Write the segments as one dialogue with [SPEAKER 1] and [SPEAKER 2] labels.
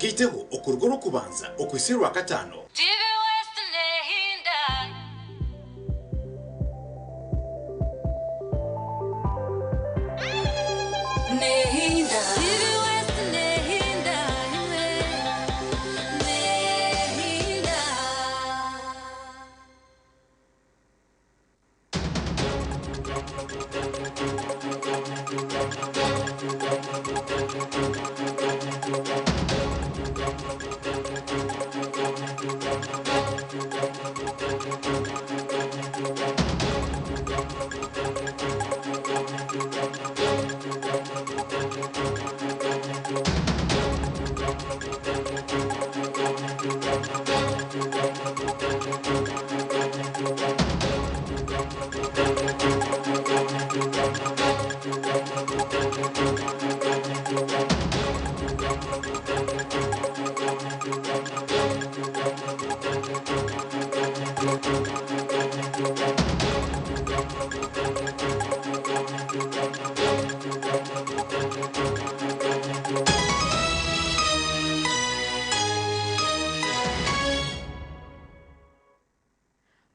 [SPEAKER 1] Ogaiteho okuruga Orwokubanza okuhitsya Orwakataano.
[SPEAKER 2] TV West nehinda. Nehinda. TV West nehinda imwe. Nehinda.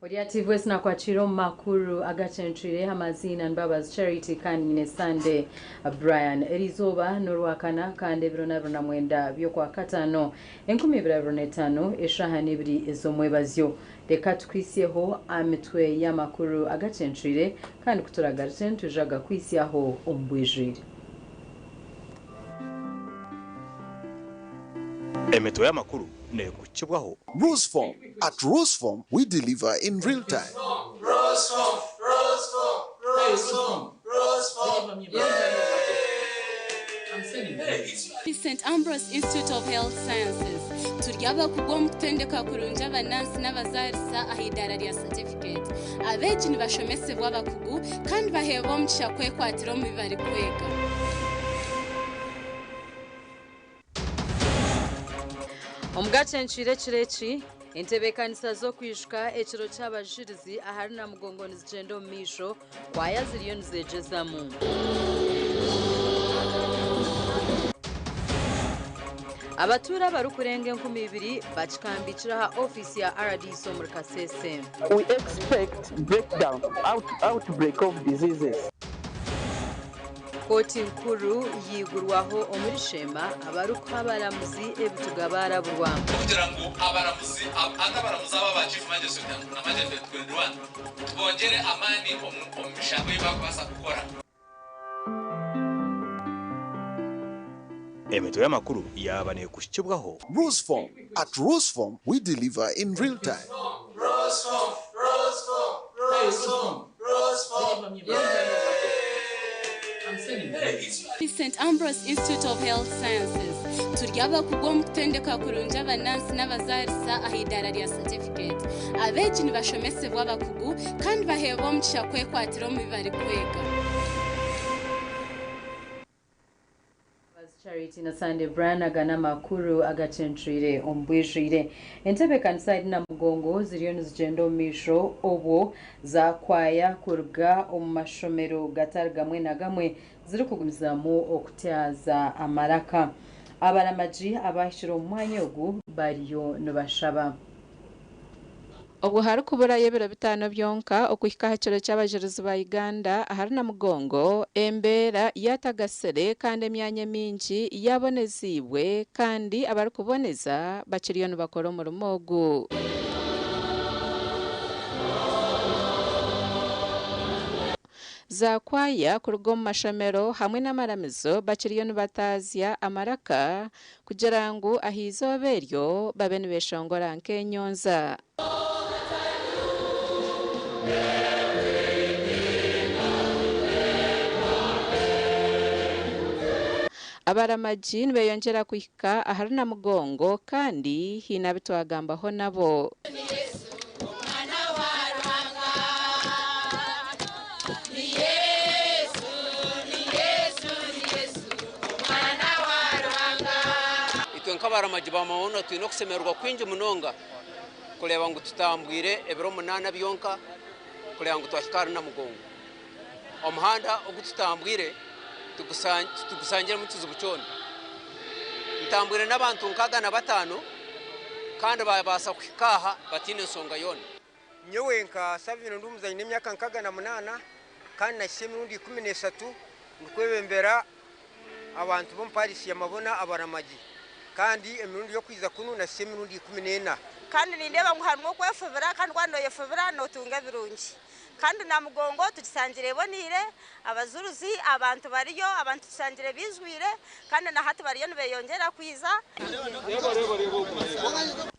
[SPEAKER 3] Ori TV West nakwakira omu makuru agacencwire. Amaziina Mbabazi Charity kandi nyine Sunday Brian. Erizooba n'Orwakana kandi ebiro na 29 by'Okwakataano 2025, eshaaha n'ebiri ez'omwebazyo. Reka tukwisyeho amitwe y'amakuru agacencwire, kandi kuturagaruke nitujaga kwisyaho omu bwijwire.
[SPEAKER 1] Emitwe y'amakuru neekukibwaho
[SPEAKER 4] Roseform. At Roseform, we deliver in real time.
[SPEAKER 5] Roseform, Roseform, Roseform, Roseform.
[SPEAKER 6] St Ambrose Institute of Health Sciences turi abakugu omu kutendeka kurungi abanansi n'abazaarisa aha idaara rya certificate. Abeegi nibashomesebwa abakugu kandi baheebwa omugisha kwekwatira omu bi barikwega.
[SPEAKER 3] Omugacencwire ekiro eki, entebeekanisa z'okwijuka ekiro ky'abajurizi ahari Namugongo nizigyenda omu maisho, kwaya ziriyo nizegyezamu. Abatuura abarikurenga 2000 bakikambikire aha ofiisi ya RDC omuri Kasese.
[SPEAKER 7] We expect breakdown, outbreak of diseases.
[SPEAKER 3] Kooti nkuru yigurwaho omuri Sheema, abarikuha abaramuzi ebituga baraburwa.
[SPEAKER 5] Kugira ngu abaramuzi ati abaramuzi aba ba chief magistrate na magistrate 21 tubongere amaani omu mishango ei bakubaasa kukora.
[SPEAKER 1] Emitwe y'amakuru yaaba neekuhikibwaho
[SPEAKER 4] Roseform. At Roseform, we deliver in real time.
[SPEAKER 5] Roseform, Roseform, Roseform, Roseform.
[SPEAKER 6] St Ambrose Institute of Health Sciences turi abakugu omu kutendeka kurungi abanansi n'abazaarisa aha idaara rya certificate. Abeegi nibashomesebwa abakugu kandi baheebwa omugisha kwekwatira omu bi barikwega.
[SPEAKER 3] Charity na Sunday Brian, aga n'amakuru agacencwire omu bwijwire. Entebeekanisa eri Namugongo ziriyo nizigyenda omu maisho, obwo zakwaya kuruga omu mashomero gatari gamwe na gamwe zirikugumizamu okutyaza amaraka. Abaramagi abahikire omu mwanya ogu bariyo nibashaba.
[SPEAKER 8] Obwo harikuburayo ebiro 5 byonka okuhika aha kiro ky'abajurizi ba Uganda ahari Namugongo, embeera yatagasire kandi emyanya mingi yaboneziibwe, kandi abarikuboneza bakiriyo nibakora omurimo ogu. Zakwaya kuruga omu mashomero hamwe n'amaramizo bakiriyo nibatazya amaraka kugira ngu aha izooba eryo babe nibeshongora nk'enyonza. Abaramagi nibeyongyera kuhika ahari Namugongo kandi hiine abu twagambaho nabo.
[SPEAKER 9] Itwe nk'abaramagi ba Mawono twine okusemererwa kwingi munonga kureeba ngu tutambwire ebiro 8 byonka kureeba ngu twahika ahari Namugongo. Omuhanda ogu tutambwire tugusangiremu ekizibu kyona. Ntambwire n'abantu 65 kandi babaasa kuhika aha bataine nsonga yoona.
[SPEAKER 10] Nyowe nka Savino ndi omuzaani n'emyaka 68 kandi nahitsya emirundi 13 ndikwebembera abantu b'omu parishi ya Mabona abaramagi kandi emirundi y'okwija kunu nahitsya emirundi 14.
[SPEAKER 11] Kandi nindeeba ngu harimu okwefubira kandi waaba nooyefubira nootunga ebirungi. Kandi Namugongo tugisangire eboneire, abajuruzi, abantu bariyo, abantu tushangire baijwire kandi na hati bariyo nibeyongyera kwija.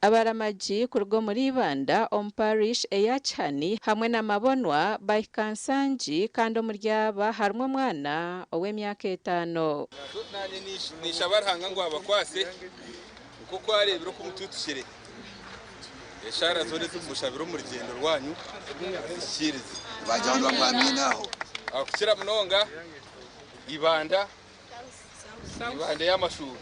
[SPEAKER 8] Abaramagi kuruga omuri Ibanda omu parish eya Kihani hamwe na Mabonwa bahika Nsangi kandi omuri aba harimu omwana ow'emyaka etaano.
[SPEAKER 12] Naanye ninshaba Ruhanga ngu abakwase nk'oku areebire oku mutuutukire. Eshaara zoona ezi mumushabire omu rugyendo rwanyu azihikiirize. Kukira munonga Ibanda, Ibanda ey'amashuuma.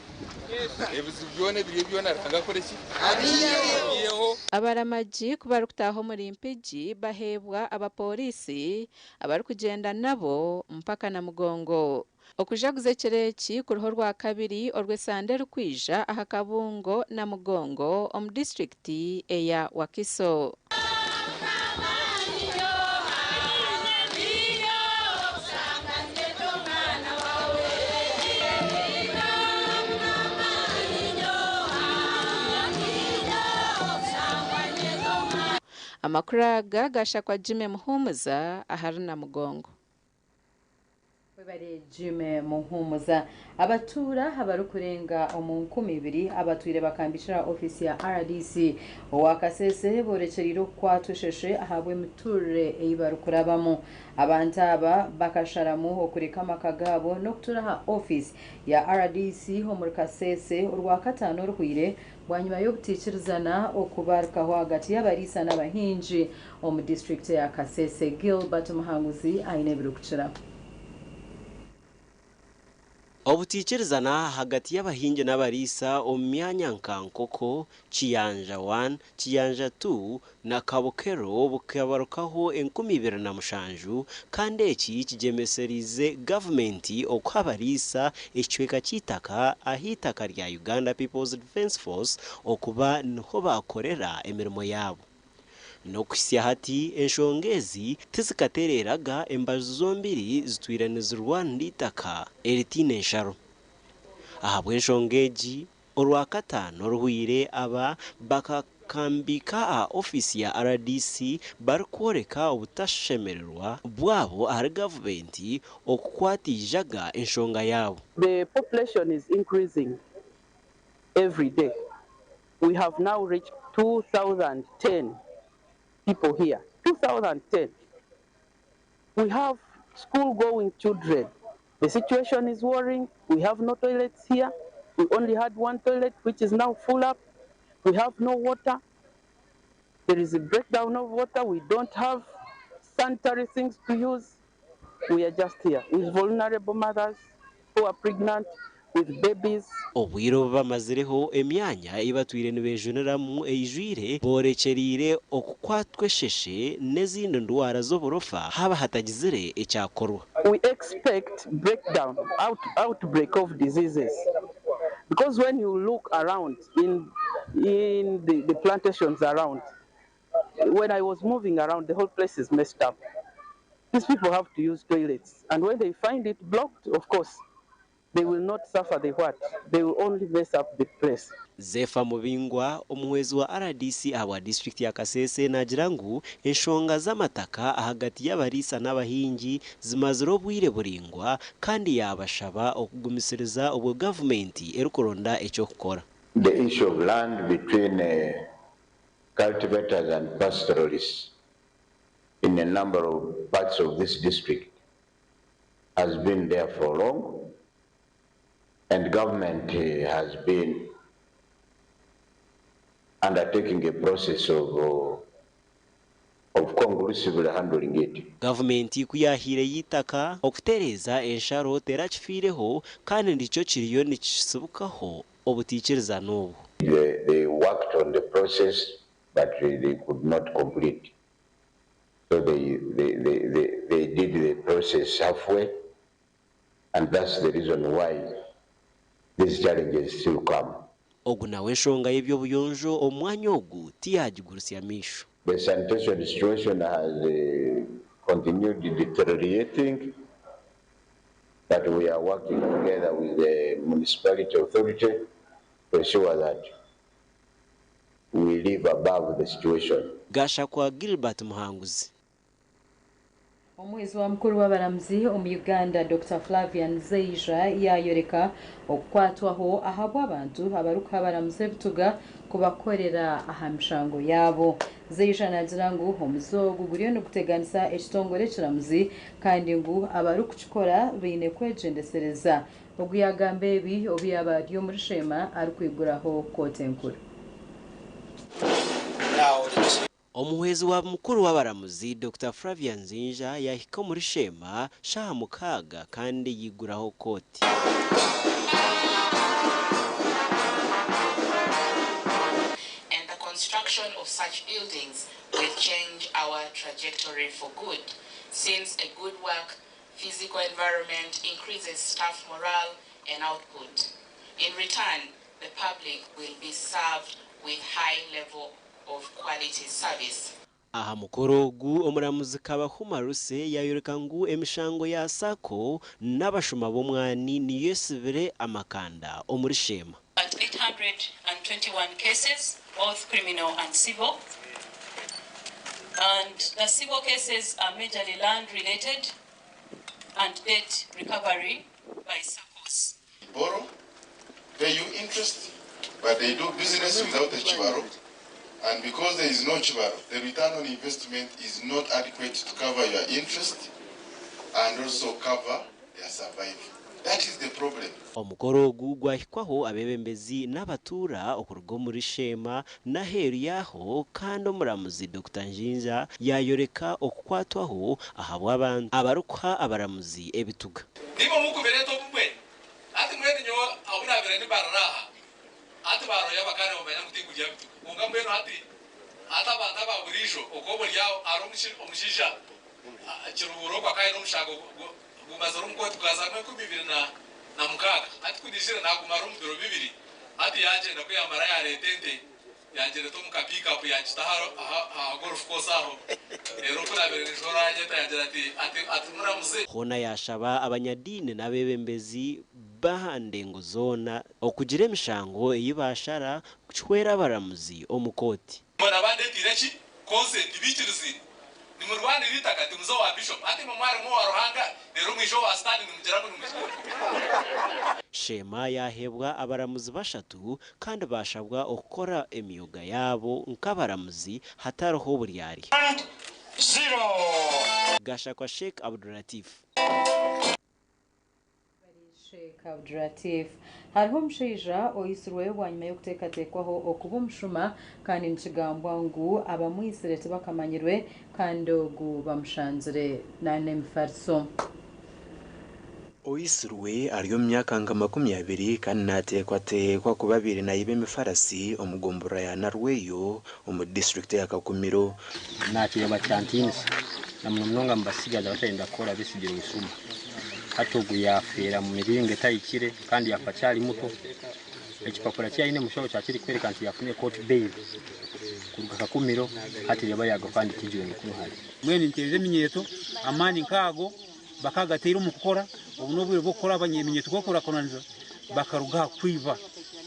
[SPEAKER 12] Ebizibu byona ebiriyo byona Ruhanga akore ki? Abiiheho.
[SPEAKER 8] Abaramagi ku barikutaaha omuri Mpigi baheebwa abapooriisi abarikugyenda nabo mpaka Namugongo. Okujaguza ekiro eki kuriho Orwakabiri orw'esande erikwija aha kabungo Namugongo omu disiturikiti eya Wakiso. Amakuru aga gashakwa Jimmy Muhumuza ahari Namugongo.
[SPEAKER 3] Webare Jimmy Muhumuza. Abatuura abarikurenga omu 2000 abatwire bakambikira ofiisi ya RDC owa Kasese borekyereire okukwatwa esheshe ahabw'emiturire ei barikurabamu. Abantu aba bakasharamu okureka amaka gaabo n'okutuura aha ofiisi ya RDC omuri Kasese Orwakataano oruhwire bwanyima y'obutaikirizana okubarukaho ahagati y'abariisa n'abahingi omu disiturikiti ya Kasese. Gilbert Muhanguzi aine ebirikukiraho.
[SPEAKER 13] Obutaikirizana ahagati y'abahingi n'abariisa omu myanya nka Nkoko, Kiyanja 1, Kiyanja 2 na Kabokero bukabarukaho 2007 kandi eki kigyemeseriize gavumenti okuha abariisa ekicweka ky'eitaka ah'eitaka rya Uganda People's Defence Force okuba niho baakorera emirimo yaabo. N'okuhitsya hati enshonga ezi tizikatereeraga embaju zombiri zitwire nizirwanira eitaka eritaine nsharo. Ahabw'enshonga egi, Orwakataano oruhwire aba bakakambika aha ofiisi ya rdc barikworeka obutashemererwa bwabo ahari gavumenti okukwatiijaga enshonga yaabo.
[SPEAKER 7] The population is increasing every day. We have now reached 2,010 people here. 2,010. We have school-going children. The situation is worrying. We have no toilets here. We only had one toilet, which is now full up. We have no water. There is a breakdown of water. We don't have sanitary things to use. We are just here with vulnerable mothers who are pregnant, with babies.
[SPEAKER 13] Obwire obu bamazireho emyanya ei batwire nibejuniramu eijwire borekyereire okukwatwa esheshe n'ezindi ndwara z'oburofa haaba hatagizire ekyakorwa.
[SPEAKER 7] We expect breakdown, outbreak of diseases. Because when you look around in the plantations around, when I was moving around, the whole place is messed up. These people have to use toilets. And when they find it blocked, of course, they will not suffer the what? They will only mess up the place.
[SPEAKER 13] Zefa Mubingwa omuhwezi wa RDC ahabwa disitulikiti ya Kasese naagira ngu enshonga z'amataka ahagati y'abariisa n'abahingi zimazire obwire buraingwa kandi yaabashaba okugumisiriza obwo gavumenti erikuronda eky'okukora.
[SPEAKER 14] The issue of land between cultivators and pastoralists in a number of parts of this district has been there for long, and government has been undertaking a process of conclusively handling it.
[SPEAKER 13] Gavumenti ku yahiire y'eitaka okutereeza ensharo terakifiireho kandi nikyo kiriyo nikisibukaho obutaikirizana obu.
[SPEAKER 14] They worked on the process, but they could not complete. So they did the process halfway, and that's the reason why these challenges still come.
[SPEAKER 13] Ogu nawe enshonga y'eby'obuyonjo omu mwanya ogu tiyagigurusya maisho.
[SPEAKER 14] The sanitation situation has continued deteriorating, but we are working together with the municipality authority to ensure that we live above the situation.
[SPEAKER 13] Gashakwa Gilbert Muhanguzi.
[SPEAKER 3] Omwezi wa mukuru w'abaramuzi omu Uganda Dr Flavian Zeija yayoreka okukwatwaho ahabw'abantu abarikuha abaramuzi ebituga kubakorera aha mishango yaabo. Zeija nagira ngu omuze ogu guriyo niguteganisa ekitongore ekiramuzi kandi ngu abarikukikora baine kwegyendesereza. Ogu yagamba ebi obu yaaba ari omuri Sheema arikwiguraho kooti enkuru.
[SPEAKER 13] Omuhwezi wa mukuru w'abaramuzi Dr Flavian Nzinja yahika omuri Sheema shaaha 6 kandi yiguraho kooti.
[SPEAKER 15] And the construction of such buildings will change our trajectory for good, since a good work physical environment increases staff morale and output. In return, the public will be served with high level of quality service.
[SPEAKER 13] Aha mukoro ogu omuramuzi Kabahuma Ruse yayoreka ngu emishango ya SACCO n'abashuma b'omwani niyo esibire amakanda omuri Sheema.
[SPEAKER 15] At 821 cases, both criminal and civil. And the civil cases are majorly land related and debt recovery by SACCOs.
[SPEAKER 16] Borrow, pay you interest, but they do business without a chibaro. And because there is no chibaro, the return on investment is not adequate to cover your interest and also cover their survival. That is the problem.
[SPEAKER 13] Omukoro ogu gwahikwaho abebembezi n'abatuura okuruga omuri Sheema n'aheeru yaho kandi omuramuzi Dr Njinja yayoreka okukwatwaho ahabw'abantu abarikuha abaramuzi ebituga.
[SPEAKER 5] Nibo mukubireeta obumwe ati mwene nyowe abu nabire nibararaha ati baroya bakare bamanya ngu tinkurya bituga konka mbwenu hati ati abantu aba buriijo okwobo ryaho ari omushaija kiruhura okwo akahine omushango gumazire omu kooti gukazamu 2006 hati kunijire nagumara omu biro 2 hati yagyenda ku yamara yareeta ente yangireta omu ka pick-up yagita aha golf course aho rero kunabire nijoro anyeta yagira ati ati muramuze.
[SPEAKER 13] Hoona yashaba abanyadiini n'abebembezi baha ndengo zoona okugira emishango ei bashara kucwera abaramuzi omu kooti.
[SPEAKER 5] Mbona bandetire ki consent bikirizi nimurwanira itaka timuze wa bishop ati mwarimu wa Ruhanga rero mwijo wa Stanley nimugira ngu nimukikora.
[SPEAKER 13] Sheema yahebwa abaramuzi 3 kandi bashabwa okukora emyuga yabo nk'abaramuzi hatariho buryarya.
[SPEAKER 17] 0.
[SPEAKER 13] Gashakwa Sheikh Abdulatif.
[SPEAKER 3] Sheikh Abdulatif. Hariho omushaija oisirweyo bwanyuma y'okuteekateekwaho okuba omushuma kandi nikigambwa ngu abamwisire tibakamanyirwe kandi ogu bamushanzire n'emifariso.
[SPEAKER 18] Oisirwe ari omu myaka nka 20 kandi nateekwateekwa kuba abiri nayiba emifarasi omu gombora ya Narweyo omu disitulikiti ya Kakumiro.
[SPEAKER 19] Nakireba kyantiinisa na muno munonga mubasigazi abatayenda kukora besigire obusuma. Hati ogu yafeera mu miringo etahikire kandi yafa akyari muto. Ekipapura kyayine mushaho kyakiri kwereka nti yafunye court bail kuruga Kakumiro hati reba yago kandi kijiwe mukuru hari.
[SPEAKER 20] Mwene ntereze eminyeto amani nkago bakagateera omu kukora obu n'obwire bw'okukora abanyeminyeto gw'okurakonaniza bakaruga kwiba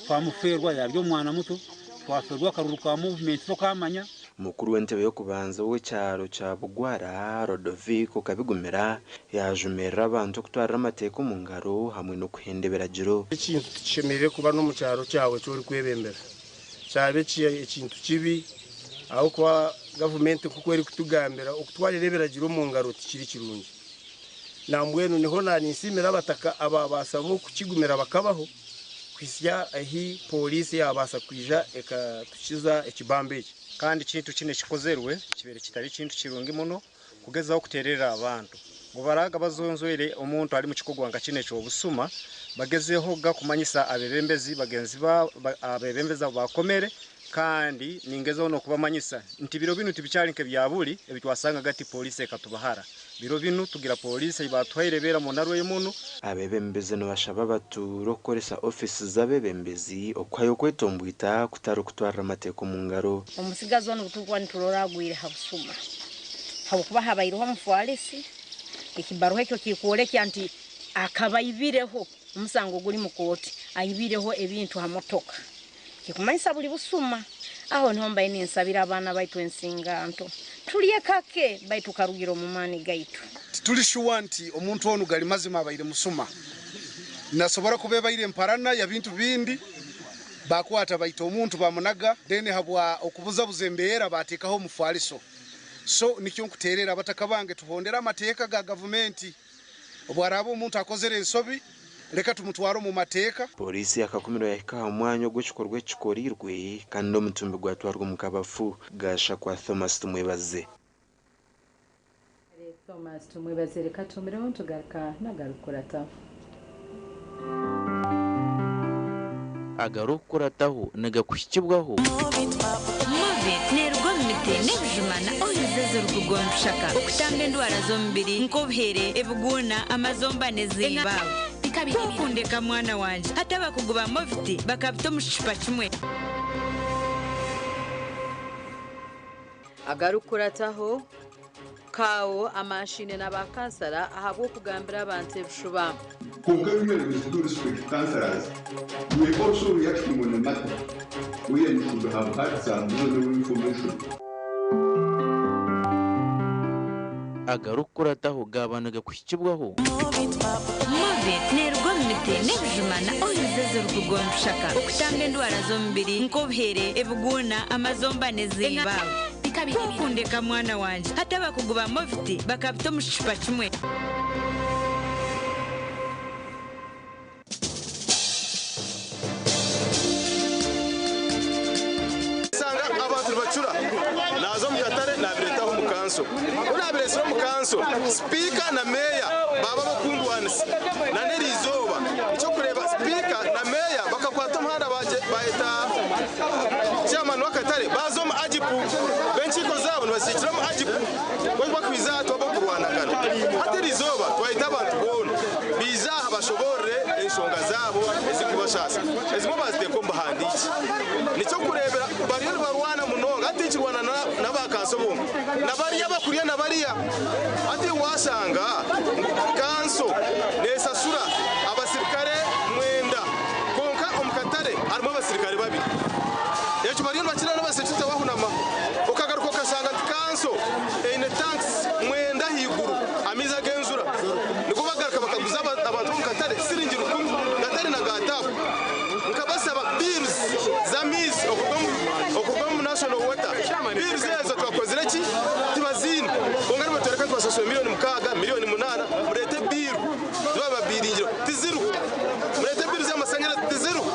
[SPEAKER 20] twamuferwa yari omwana muto twaferwa akaruru ka movement tokamanya.
[SPEAKER 18] Mukuru w'entebe y'okubanza w'ekyaro kya Bugwara Rodoviko Kabigumira yajumirira abantu okutwarira amateeka omu ngaro hamwe n'okuhenda ebiragiro.
[SPEAKER 21] Ekintu tikishemereire kuba n'omu kyaro kyawe ky'orikwebembera kyabe ekintu kibi aho kuba gavumenti kuko erikutugambira okutwarira ebiragiro omu ngaro tikiri kirungi. Nambwenu niho naninsimira abataka ababasa bo kukigumira bakabaho kwisya ahi polisi yabasa kwija ekatukiza ekibambe eki.
[SPEAKER 22] Kandi kintu kine kikozerwe kibere kitari kintu kirungi muno kugezaho kuterera abantu ngo baraga bazonzoere omuntu ali mu kikogwa nka kine ky'obusuma bagezeho gakumanyisa abebembezi bagenzi ba abebembeza bakomere Kandi ningezaho n'okubamanyisa nti biro binu tibikyali nk'ebyabuli ebi twasangaga ati poliisi ekatubahara. Biro binu tugira poliisi ei baatuhaire ebeera mu Narwei muno.
[SPEAKER 18] Abeebembezi nibashaba abatuura okukoresa ofiisi z'abeebembezi okuhayo okwetombwita kutari kutwarira amateeka omu ngaro.
[SPEAKER 2] Omusigazi onu obuturikuba niturora agwire ha busuma habwokuba habaireho omufwalisi, ekibaruha ekyo kirikwolekya nti akaba aibireho omusango guri mu kooti, aibireho ebintu ha motoka. Kikumanyisa buri busuma. Aho niho mbaire ninsabira abaana baitu ensinganto, turye kake baitu karugire omu maani gaitu.
[SPEAKER 17] Tituri shuwa nti omuntu onu gari mazima abaire musuma. Nasobora kuba ebaire emparana ya bintu bindi, bakwata baita omuntu bamunaga, then habwa okubuzabuza embeera batekaho omufaliso. So nikyo nkuterera abataka bange tuhondere amateeka ga gavumenti. Obwaraaba omuntu akozere ensobi, leka tumutware omu mateeka.
[SPEAKER 18] Pooriisi yakakumirwe yahika aha mwanya ogu ekikorwa eki kikoreirwe kandi n'omutumbi gwatwarwa omu kabafu. Gashakwa Thomas Tumwebaze.
[SPEAKER 3] Kare Thomas Tumwebaze reka tuhumireho nitugaruka n'agarikukurataho.
[SPEAKER 23] Agarikukurataho nigakuhikibwaho.
[SPEAKER 24] Movit neeruga omu miti n'ebijuma na oils ezirikuruga omu bishaka okutamba endwara z'omubiri nk'obuhere, ebiguuna, amazomba n'ezindi. Kwokundeka mwana wangye hati abakugu ba Movit bakabita omu kicupa kimwe.
[SPEAKER 3] Agarikukurataho, Kaawo amaashaine na ba kansara ahabw'okugambira abantu ebishuba.
[SPEAKER 25] Kwonka really with due respect councillors we are also reacting on a matter where you should have had some reasonable information.
[SPEAKER 23] Agarikukurataho gaaba nigakuhikibwaho.
[SPEAKER 24] Movit neeruga omu miti n'ebijuma na oils ezirikuruga omu bishaka okutamba endwara z'omubiri nk'obuhere, ebiguuna, amazomba n'ezindi. Kwokundeka mwana wangye hati abakugu ba Movit bakabita omu kicupa kimwe.
[SPEAKER 12] Nsanga abantu nibacura, naaza omu katare naabireetaho omu kanso. Ku naabireetsire omu kanso, sipiika na meeya baaba ab'okundwanisa. Na n'eriizooba eky'okureeba sipiika na meeya bakakwata omuhanda baayeta chairman w'akatare baaza omu Agipu, b'enkiiko zaabo nibazikiikira omu Agipu. Ku bakwiza aha twaba okurwanagana. Hati eriizooba twayeta abantu boona baije aha bashoboorore enshonga zaabo ezirikubashaasa. Ezimwe baaziteeka omu buhandiikye. N'eky'okureebera bariyo nibarwana munonga hati tinkirwana n'aba kanso bonka, na bariya abakuriya na bariya. Hati waashanga ngu kanso neeshashura abasirikare mwenda kwonka omu katare harimu abasirikare babiri. Ekyo bariyo nibakira n'abasecurite bahunama. Okagaruka okashanga nti kanso eine tanks mwenda ahaiguru amaizi ag'enjura nigo bagaruka bakaguza abantu b'omu katare siringi rukumi gatari na ga taapu. Nkabashaba bills z'amaizi okuruga omu National Water. Bills ezo twakozire ki? Tibaziine. Kwonka nibatworeka ngu twashashura miriyoni mukaaga, miriyoni munaana, mureete bill zibababiringire tiziriho. Mureete bill z'amashanyarazi tiziriho.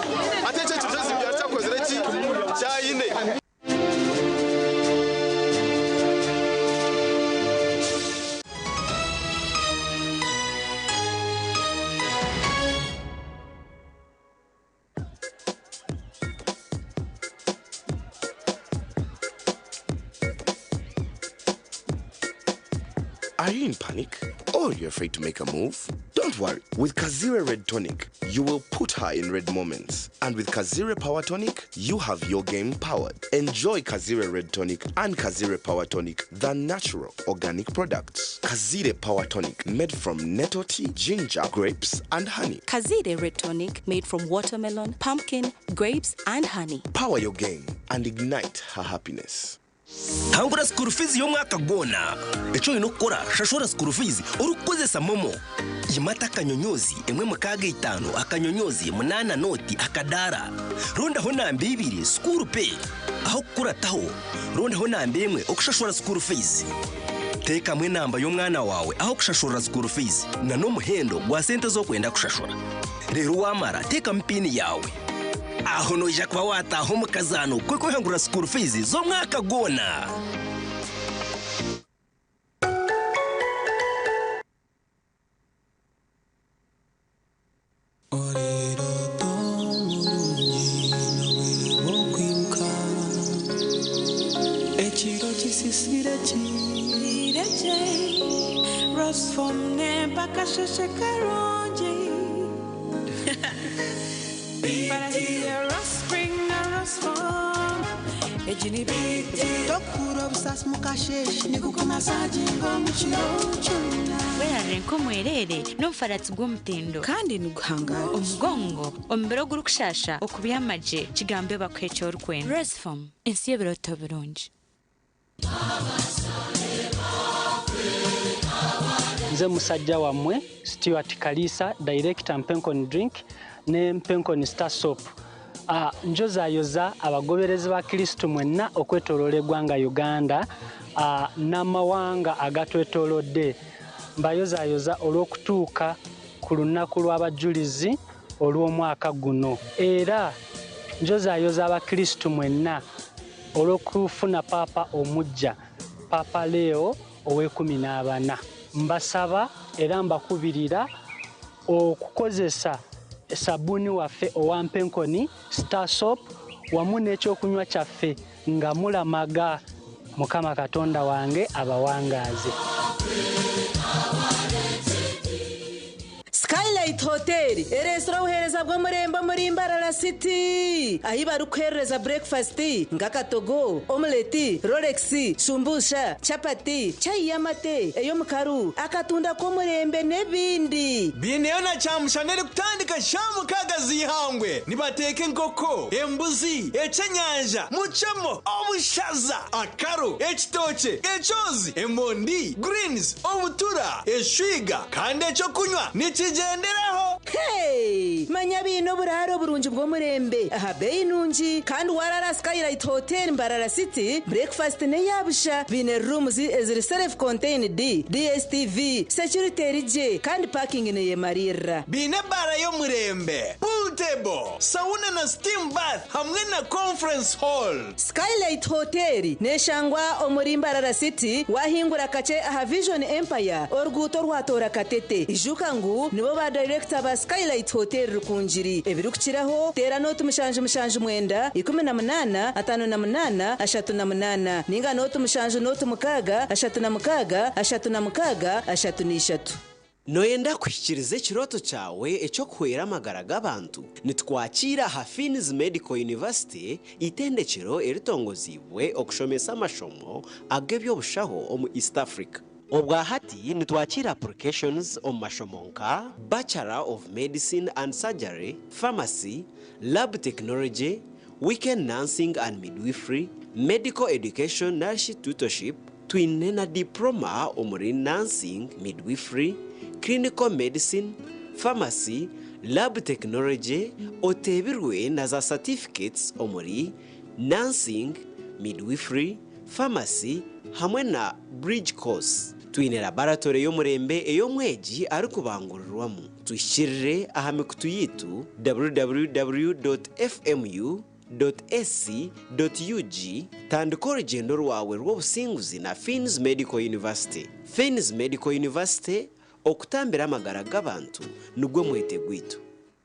[SPEAKER 12] Hati ekyo ekintu kyazibyara kyakozire ki? Kyayine.
[SPEAKER 26] Are you in panic or you're afraid to make a move? Don't worry. With Kazire Red Tonic, you will put her in red moments. And with Kazire Power Tonic, you have your game powered. Enjoy Kazire Red Tonic and Kazire Power Tonic, the natural organic products. Kazire Power Tonic, made from nettle tea, ginger, grapes, and honey.
[SPEAKER 27] Kazire Red Tonic made from watermelon, pumpkin, grapes, and honey.
[SPEAKER 26] Power your game and ignite her happiness.
[SPEAKER 28] Hangura school fees y'omwaka gwona. Eki oine kukora, shashura school fees orikukozesa MoMo. Yimata akanyonyozi emwe mukaaga itaano akanyonyozi munaana nooti akadaara. Rondaho namba ibiri school pay. Aho kukurataho, rondaho namba emwe okushashura school fees. Teekamu enamba y'omwana waawe aho kushashurira school fees na n'omuhendo gwa sente ezi orikwenda kushashura. Reero waamara teekamu piini yaawe. Aho noija kuba waataaha omu kazaano k'okwehangurira school fees z'omwaka gwona.
[SPEAKER 1] Birekye, Rosfom nempaka sheshe karungi. But I see a Rospring na Rosfom. Ejini biti.
[SPEAKER 4] Tokura obusasi mukasheshe nikukumasaginga omukiro kyona.
[SPEAKER 24] Werarire nk'omwerere n'omufaratsi gw'omutindo
[SPEAKER 1] kandi niguhangara
[SPEAKER 24] omugongo omubiri ogurikushasha okubyamagye kigambe bakuha eki orikwenda. Rosfom ensi y'ebiroto birungi.
[SPEAKER 6] Nze musajja wammwe Stuart Kalisa, director Mpenkoni Drink ne Mpenkoni Star Soap. Njozayoza abagoberezi ba Kristo mwenna okwetoloola eggwanga Uganda n'amawanga agatwetoolodde. Mbayozayoza olw'okutuuka ku lunaku lw'abajulizi olw'omwaka guno. Era njozayoza abakristo mwenna olw'okufuna Paapa omuggya, Paapa Leo ow'ekumi n'abana. Mbasaba era mbakubirira okukozesa sabbuuni waffe owa Mpenkoni Star Soap wamu n'ekyokunywa kyaffe nga mulamaga. Mukama Katonda wange abawangaaze.
[SPEAKER 7] Skylight Hotel ereesire obuheereza bw'omurembe omuri Mbarara City ahi barikuherereza breakfast nk'akatogo, omeleti, rolex, shumbusha, chapati, chai y'amate, ey'omukaru, akatunda k'omurembe n'ebindi.
[SPEAKER 8] Biineyo na kyamushana erikutandika sha 6 z'ihangwe nibateeka enkoko, embuzi, ekyenyanja, mucemo, obushaza, akaru, ekitookye, ekyozi, emondi, greens, obutura, eshwiga kandi ekyokunywa nikigyenderaho.
[SPEAKER 7] Hey! Manya biine oburaro oburungi bw'omurembe aha beeyi nungi kandi warara Skylight Hotel Mbarara City breakfast n'eyabusha. Biine rooms eziri self contained, DSTV, security erigye kandi parking neyemarira.
[SPEAKER 8] Biine ebara y'omurembe, pool table, sauna na steam bath hamwe na conference hall.
[SPEAKER 7] Skylight Hotel neshangwa omuri Mbarara City wahingura kakye aha Vision Empire oruguuto rwatora Katete. Ijuka ngu nibo ba director ba Skylight Hotel Rukungiri. Ebirikukiraho teera nooti 779 18 58 38 ninga nooti 7 nooti 6 36 36 33.
[SPEAKER 13] Noyenda kuhikiriza ekiroto kyawe eky'okuhwera amagara g'abantu? Nitwakiira aha Finis Medical University, itendekero eritongoziibwe okushomesa amashomo ag'eby'obushaho omu East Africa. Obwahati nitwakiira applications omu mashomo nka Bachelor of Medicine and Surgery, Pharmacy, Lab Technology, Weekend Nursing and Midwifery, Medical Education narishi Tutorship. Twine na diploma omuri Nursing, Midwifery, Clinical Medicine, Pharmacy, Lab Technology, oteebirwe na za certificates omuri Nursing, Midwifery, Pharmacy hamwe na Bridge Course. Twine laboratory y'omurembe ey'omwegi arikubangurirwamu. Tuhikirire aha mikutu yitu www.fmu.ac.ug. Tandika orugyendo rwawe rw'obusinguzi na Finis Medical University. Finis Medical University, okutambira amagara g'abantu nigwo mwete gwitu.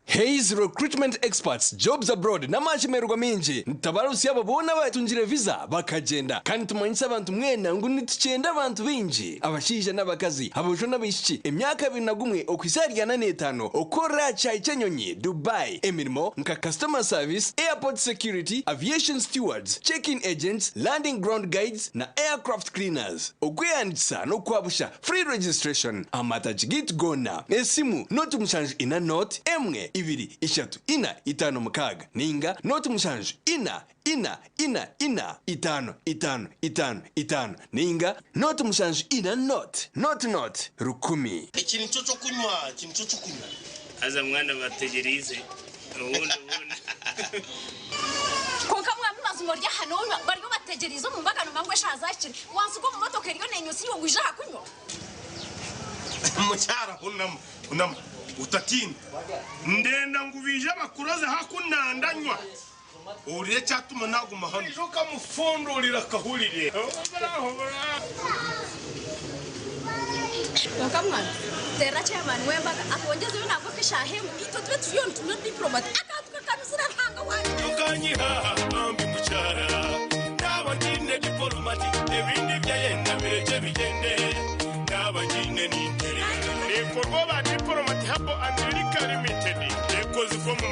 [SPEAKER 8] Hayes Recruitment Experts Jobs Abroad n'amashemererwa mingi nitabarusi abo boona batungire visa bakagenda kandi tumanyisa abantu mwena ngu nitukyenda abantu bingi, abashaija n'abakazi, abojo n'abaishiki, emyaka 21 okuhisa 45, okukora kyayi ky'enyonyi Dubai, emirimo nka customer service, airport security, aviation stewards, check-in agents, landing ground guides na aircraft cleaners. Okweyandikisa n'okwabusha, free registration. Amataji gitu gona esimu noti 7 4 0 1 2 3 4 5 6 ninga noti 7 4 4 4 4 5 5 5 5 ninga noti 7 4 0 0 0 1000.
[SPEAKER 9] Iki nicyo cyo kunywa, iki nicyo cyo kunywa.
[SPEAKER 10] Aza mwana bategerize ubundi ubundi.
[SPEAKER 11] Konka mwami mazimo rya hano bariyo bategerize mu mbagano mangwe shazakire wansi go mu motoka eriyo nenyusi yo ngwija kunywa.
[SPEAKER 9] Mucyara hunama hunama utatinda ndenda ngubije abakuroze hakunandanywa urire cyatuma naguma hano ejo kamufundurira kahurire.
[SPEAKER 11] Konka mwana tera chairman wembaga akongeza yo nako kishahemu ito tube turiyo tumwe diplomat akatuka kanuzira ntanga wanje.
[SPEAKER 9] Tukanyiha ambi mucyara naba ndine diplomati ebindi.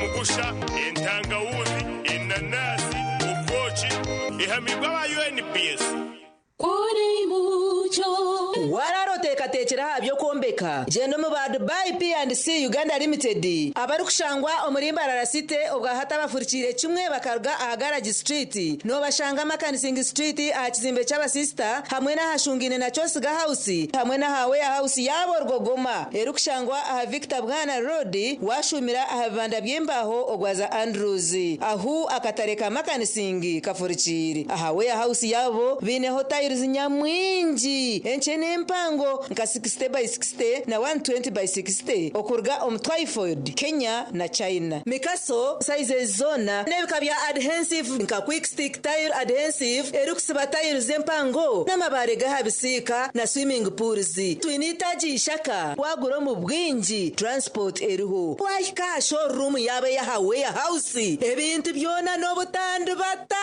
[SPEAKER 9] Omugusha, entangawuzi, enanasi, obwoki, ehamibwe aba UNBS.
[SPEAKER 7] Warara oteekateekire aha by'okwombeka gyenda omu ba Dubai P&C Uganda Limited abarikushangwa omuri Mbarara City obwahati abafurikiire kimwe bakaruga aha Garage Street noobashanga Makanising Street aha kizimbe ky'abasisita hamwe n'ahashungaine na Kyosiga House hamwe n'aha Warehouse yaabo Rwogoma erikushangwa aha Victor Bwana Road washuumira aha bibanda by'embaaho ogwaza Andrews ahu akatare ka Makanising kafurikiire aha Warehouse yaabo baineho tiles nyamwingi enkye n'empango nka 60 by 60 na 120 by 60 okuruga omu Twyford, Kenya na China. Mikaso sizes zoona n'ebika bya adhensive nka Quick Stick Tile Adhensive erikusiba tiles empango n'amabaare g'aha bisiika na swimming pools. Twine eitaagi Ishaka waagura omu bwingi transport eriho. Waahika aha showroom yaabo ey'aha Warehouse ebintu byona n'obutandibata.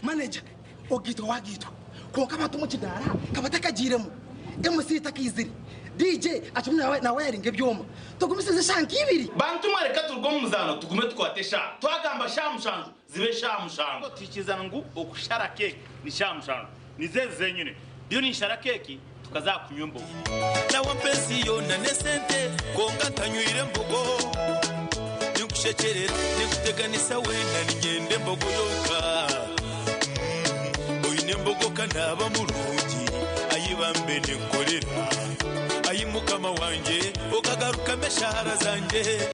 [SPEAKER 5] Manager, ogaitwa wagaitwa kwonka abantu omu kidaara ka batakagiiremu, MC takaizire, DJ akirimu nawayaringa ebyoma. Tugumisirize eshaaha nka ibiri.
[SPEAKER 10] Bantu mwe reka turuge omu muzaano tugume tukwate eshaaha. Twagamba shaaha mushanju zibe shaaha mushanju. Tuhikirizana ngu okushara keeki ni shaaha mushanju. Nizo ezi zenyine. Ndiyo ninshara keeki tukaza aha kunywa embogo.
[SPEAKER 14] Nawe mpa ensi yoona n'esente kwonka ntanywire mbogo. Ninkushekyerera, ninkuteganisa weena niinyenda embogo yonka. Oine embogo ka naaba murungi, ai bambe ninkukorera. Ai Mukama wangye, okagarukamu eshaara zangye.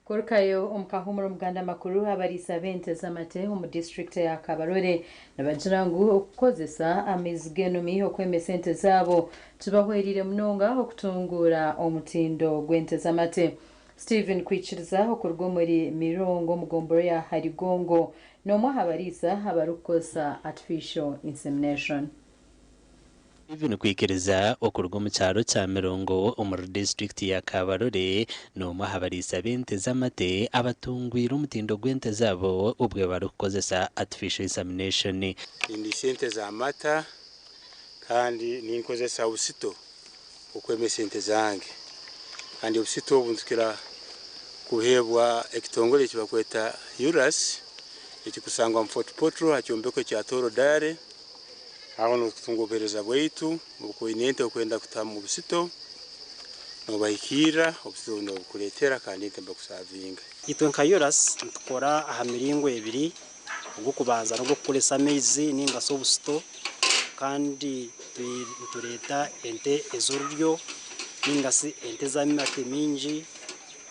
[SPEAKER 3] Kurukayo omu kahuumuro Omuganda Amakuru abariisa b'ente z'amate omu disiturikiti eya Kabarole nibagira ngu okukozesa amaizi g'enumi okwemesa ente zaabo kibahwereire munonga okutunguura omutindo gw'ente z'amate. Steven Kwikiriza okuruga omuri Mirongo omu gombolola ya Harigongo n'omwe aha bariisa abarikukozesa Artificial Insemination.
[SPEAKER 15] Steven Kwikiriza okuruga omu kyaro kya Mirongo omuri disiturikiti ya Kabarole n'omwe aha bariisa b'ente z'amate abatungwire omutindo gw'ente zaabo obwe barikukozesa Artificial Insemination.
[SPEAKER 16] Nindiisa ente z'amata kandi ninkozesa obusito okwemesa ente zange kandi obusito obu nitukira kubuheebwa ekitongore eki barikweta URAS ekirikusangwa omu Fort Portal aha kyombeko ekya Tooro Dairy. Aho notutunga obuheereza bwaitu, obu okuba oine ente orikwenda kutaha omu busito, nobahikiirira, obusito obu nibabukureetera kandi ente nibakusavinga.
[SPEAKER 19] Itwe nka URAS nitukora aha miringo ebiri, ogw'okubanza n'ogw'okukoresa amaizi ninga shi obusito kandi nitureeta ente ez'oruryo ninga shi ente ez'amate maingi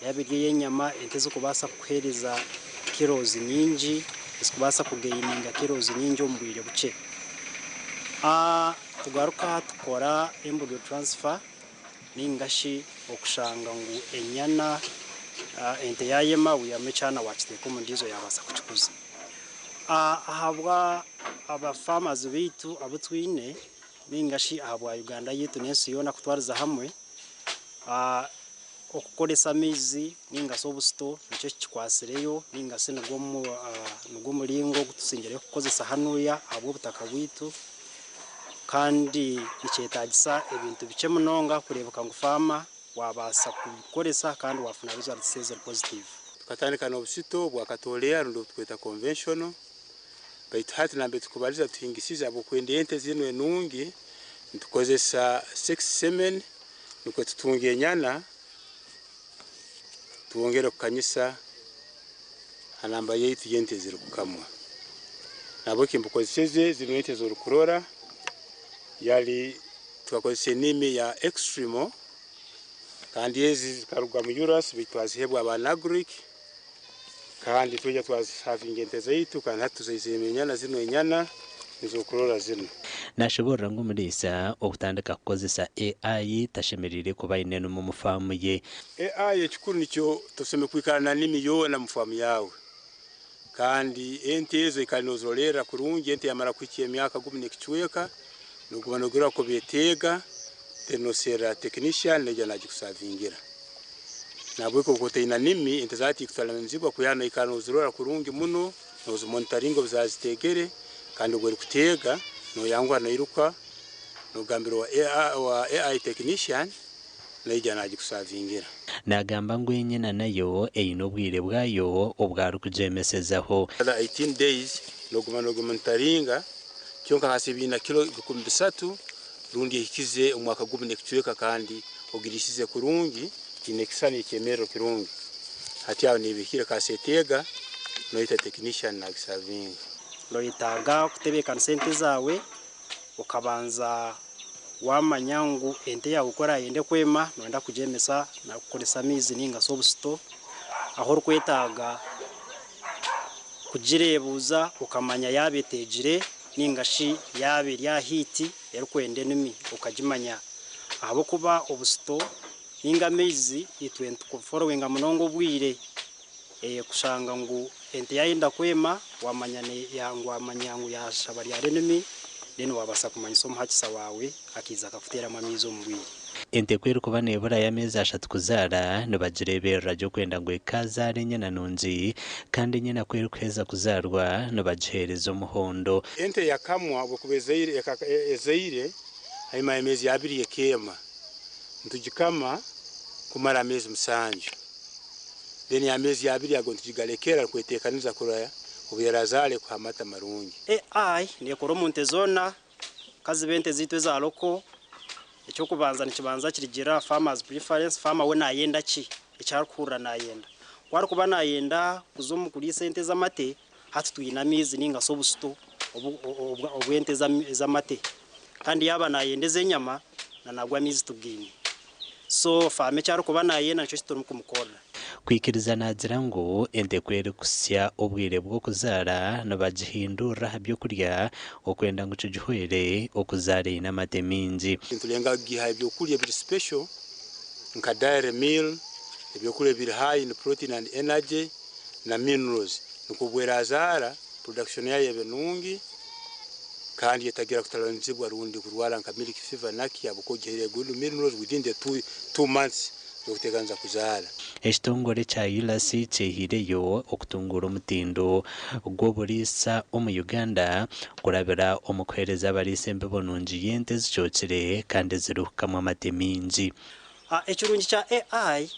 [SPEAKER 19] yaaba eri ey'enyama ente ezirikubaasa kukuheereza kilos nyingi, ezirikubaasa kugeyininga kilos nyingi omu bwire bukye. Tugaruka tukora embryo transfer ninga shi okushanga ngu enyana ente yayema wihamu ekyana wakiteeka omu ndiijo yabaasa kukikuza. Ahabwa aba farmers baitu abu twine ninga shi ahabwa Uganda yaitu n'ensi yoona kutwariza hamwe, Okukoresa amaizi ninga shi obusito nikyo kikikwatsireyo ninga shi nigwo muringo ogu tusingireyo kukozesa hanuya ahabw'obutaka bwaitu kandi nikyetagisa ebintu bikye munonga kureebeka ngu faama wabaasa kubikoresa kandi wafuna results eziri positive.
[SPEAKER 16] Tukatandika n'obusito bwa katoleya rundi obu tukweta conventional baitu hati nambere tukubaliza tuhingisize ahabw'okwenda ente zinu enungi nitukozesa sex semen Nikwo tutunge enyana twongere kukanyisa ha namba yaitu y'ente ezirikukamwa. Nahabweki mbukozeseze zinu ente ez'orukurora yali tukakozesa enimi ya Extremo kandi ezi zikaruga mu Urus baitu twazihebwa aba Nagric Kandi twija twazisavinga ente zaitu, kandi hati tuzaizemu enyana zinu enyana ez'okurora zinu.
[SPEAKER 15] Nashoboorora ngu omuriisa okutandika kukozesa AI tashemereire kuba aine enumi omu faamu ye.
[SPEAKER 16] AI ekikuru nikyo tosemeriire kwikara na nimi yoona mu faamu yaawe. Kandi ente ezo ikara nozirolerra kurungi, ente yamara kuhikya emyaka gumu n'ekicweka noguba nogirora nkoku beteega, then noserra technician naija nagikusavingira. Nahabweki obu okuba otaina nimi, ente zaawe tikutalamizibwa kwihaho noikara nozirora kurungi muno. Nozimonitaringa obu zaziteegere kandi obwo erikuteega noyanguha noiruka nogambira owa AI, owa AI technician naija nagikusavingira.
[SPEAKER 15] Naagamba ngu enyena nayo eine obwire bwayo obu arikugyemesezaho.
[SPEAKER 16] Another 18 days noguma nogimonitaringa kyonka hasibiine na kilo 3000 rundi ehikize omwaka gumu n'ekicweka kandi ogiriisize kurungi eine ekisani ekyemerero kirungi. Hati aho neeba ehikire kaasa eteega noyeta technician nagisavinga.
[SPEAKER 19] Noyetaaga kutebeekanisa ente zaawe okabanza waamanya ngu ente yaawe ku eraayende kwema nooyenda kugyemesa kukoresa amaizi nainga shi obusito. Ahu orikwetaaga kugireebuuza okamanya yaaba eteegire nainga shi yaaba eri aha hiiti erikwenda enimi okagimanya ahabw'okuba obusito nainga amaizi itwe nituforowinga munonga obwire kushanga ngu ente yaayenda kwema wamanya wamanya ngu yaashaba ryari enimi then waabaasa kumanyisa omuhakisa waawe akaija akakuteeramu amaizi omu bwire.
[SPEAKER 15] Ente ku erikuba neeburayo ameezi ashatu kuzaara, nibagireeberera gye okwenda ngu ekaazaara enyana nungi, kandi enyana ku erikuheeza kuzaarwa, nibagiheereza omuhondo.
[SPEAKER 16] Ente yakamwa obu ekuba ezaire ezaire hanyuma y'ameezi abiri ekeema. Nitugikama kumara ameezi musanju. Then ameezi abiri ago nitugigalekera kweteekaniza kurora obu erazaara ekuha amata marungi.
[SPEAKER 19] AI neekora omu nte zoona, ka zibe ente zaitu eza loko. Eky'okubanza nikibanza kirigira farmer's preference, farmer we naayenda ki, eki arikuhurira naayenda. Ku arikuba naayenda kuza omu kuriisa ente ez'amate, hati twine amaizi nainga shi obusito obw'ente ez'amate. Kandi yaaba naayenda ez'enyama, na nago amaizi tugaine. So farmer eki arikuba naayenda nikyo eki turikumukorera.
[SPEAKER 15] Kwikiriza naagira ngu ente ku erikuhitsya obwire bw'okuzaara nibagihindurira aha by'okurya okwenda ngu kigihwere okuzaara eine amate maingi.
[SPEAKER 16] Niturenga kugiha ebyokurya ebiri special nka dairy meal, ebyokurya ebiri high in protein and energy na minerals nikwo obu erazaara production yaayo ebe nungi kandi etagira kutalanizibwa rundi kurwara nka milk fever naki ahabw'okuba ogihaire good minerals within the 2 months z'okuteekaniza kuzaara.
[SPEAKER 15] Ekitongore kya ULAS kyehaireyo okutunguura omutindo gw'oburiisa omu Uganda kurabira omu kuheereza abariisa embibo nungi y'ente ezicookire kandi ezirikukamwa amate maingi.
[SPEAKER 19] Ekirungi kya AI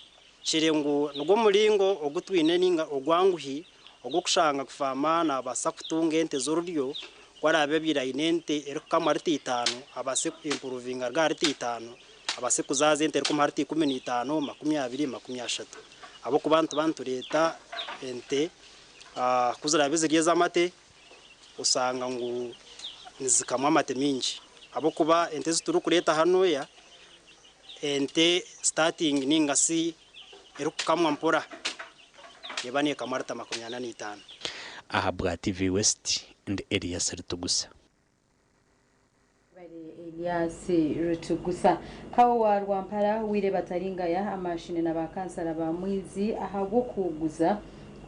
[SPEAKER 19] kiri ngu nigwo muringo ogu twine ninga ogwanguhi ogw'okushanga kufaama naabaasa kutunga ente z'oruryo ku araabe abaire aine ente erikukamwa rita itaano abaase ku impuruvinga rwa rita itaano abaase kuzaaza ente erikumuha rita 15, 20, 30 ahabw'okuba nituba nitureeta ente ku ziraabe ziri ez'amate osanga ngu nizikamwa amate maingi ahabw'okuba ente ezi turikureeta hanuya ente starting ninga shi erikukamwa mpora neeba neekamwa rita 45.
[SPEAKER 15] Ahabwa TV West, ndi Elias Rutugusa.
[SPEAKER 3] Bari Elias Rutugusa. Kawo wa Rwampara Wire Bataringaya amaashine na ba kansara ba Mwizi ahabw'okuguza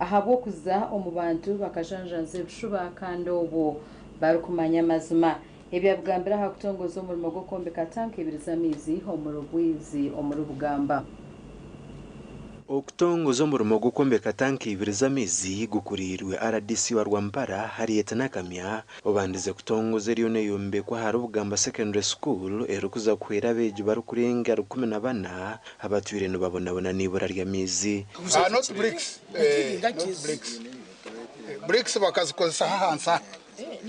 [SPEAKER 3] ahabw'okuza omu bantu bakajanjaaza ebishuba kandi obwo barikumanya amazima. Ebi abigambire aha kutongoza omurimo gw'okwombeka tanka ibiri z'amaizi omuri Bwizi omuri Bugamba.
[SPEAKER 2] Okutongoza omurimo gw'okwombeka tanka ibiri z'amaizi gukuriirwe RDC wa Rwampara, Harriet Nakamya, obandize kutongoza eriyo neeyombekwa ahari Bugamba Secondary School erikuza kuhwera abeegi barikurenga 14 abatwire nibabonabona n'eibura ry'amaizi.
[SPEAKER 17] Ah, not bricks. Eh, not bricks. Bricks bakazikozesa ahansi aha.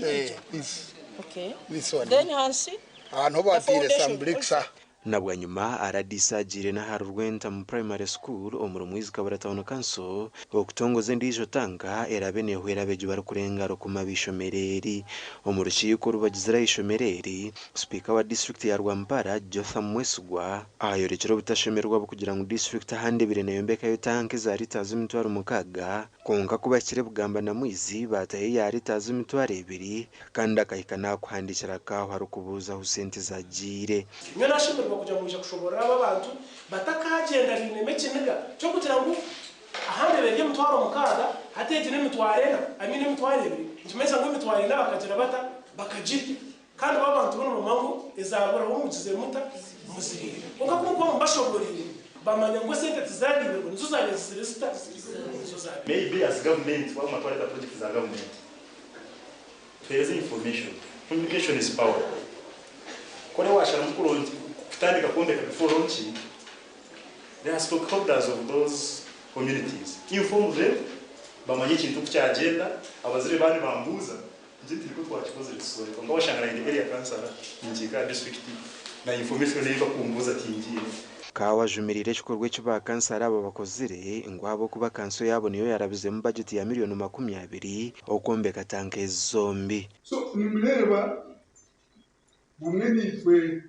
[SPEAKER 17] Eh, this.
[SPEAKER 1] Okay.
[SPEAKER 17] This one.
[SPEAKER 1] Then hansi?
[SPEAKER 17] Ah, niho batiire some bricks aha.
[SPEAKER 2] Na bwanyima RDC agiire n'ahari Rwentamu Primary School omuri Mwizi Kabura Town Council okutongoza endiijo tanka eraabe neehwera abeegi barikurenga rukumi ab'eishomero eri. Omu rukiiko orubagizire aha ishomero eri, Sipiika wa disiturikiti ya Rwampara, Jotham Mwesigwa ayorekire obutashemererwa ahabw'okugira ngu disiturikiti ahandi ebaire neeyombekayo tanka eza rita z'emitwaro mukaaga kwonka ku bahikire Bugamba na Mwizi baatayo eya rita z'emitwaro ebiri kandi akahika n'ahakuhandiikira Kaaho arikubuuza ahu sente zagiire.
[SPEAKER 18] Nyowe nashemererwa kugira ngu mwija kushoboorora aba abantu batakaagyenda bainemu ekiniga ky'okugira ngu ahandi ebaire eri 6000 hati egi n'emitwaro ena, I mean 2000, nikimanyisa ngu 40,000 bakagira bata? Bakagirya. Kandi bo abantu bo nibamanya ngu ezaaburaho mugize muta? Muziriire. Kwonka ku murikuba mubashobooroire. Bamanya ngu esente tizaribirwe, nizo zabaire ziri zita? Nizo zabaire.
[SPEAKER 12] Maybe as government waguma twareta project za government tuhereze information, communication is power. Kore washaramu kutandika kwombeka before launching, there are stockholders of those communities, inform them bamanye ekintu oku kyagyenda, abazire baaba nibambuuza ngye nti nikwo twakikozire tusohore. Kwonka washanga naanye area councillor ningiika aha district na information ei bakumbuuza tingiine.
[SPEAKER 2] Kaawa ajumirire ekikorwa eki ba kansara aba bakozire ngu ahabw'okuba kanso yaabo niyo yarabizemu bajeti ya miriyoni 20 okwombeka tanka ezi zombi.
[SPEAKER 20] So nimureeba bumwe naitwe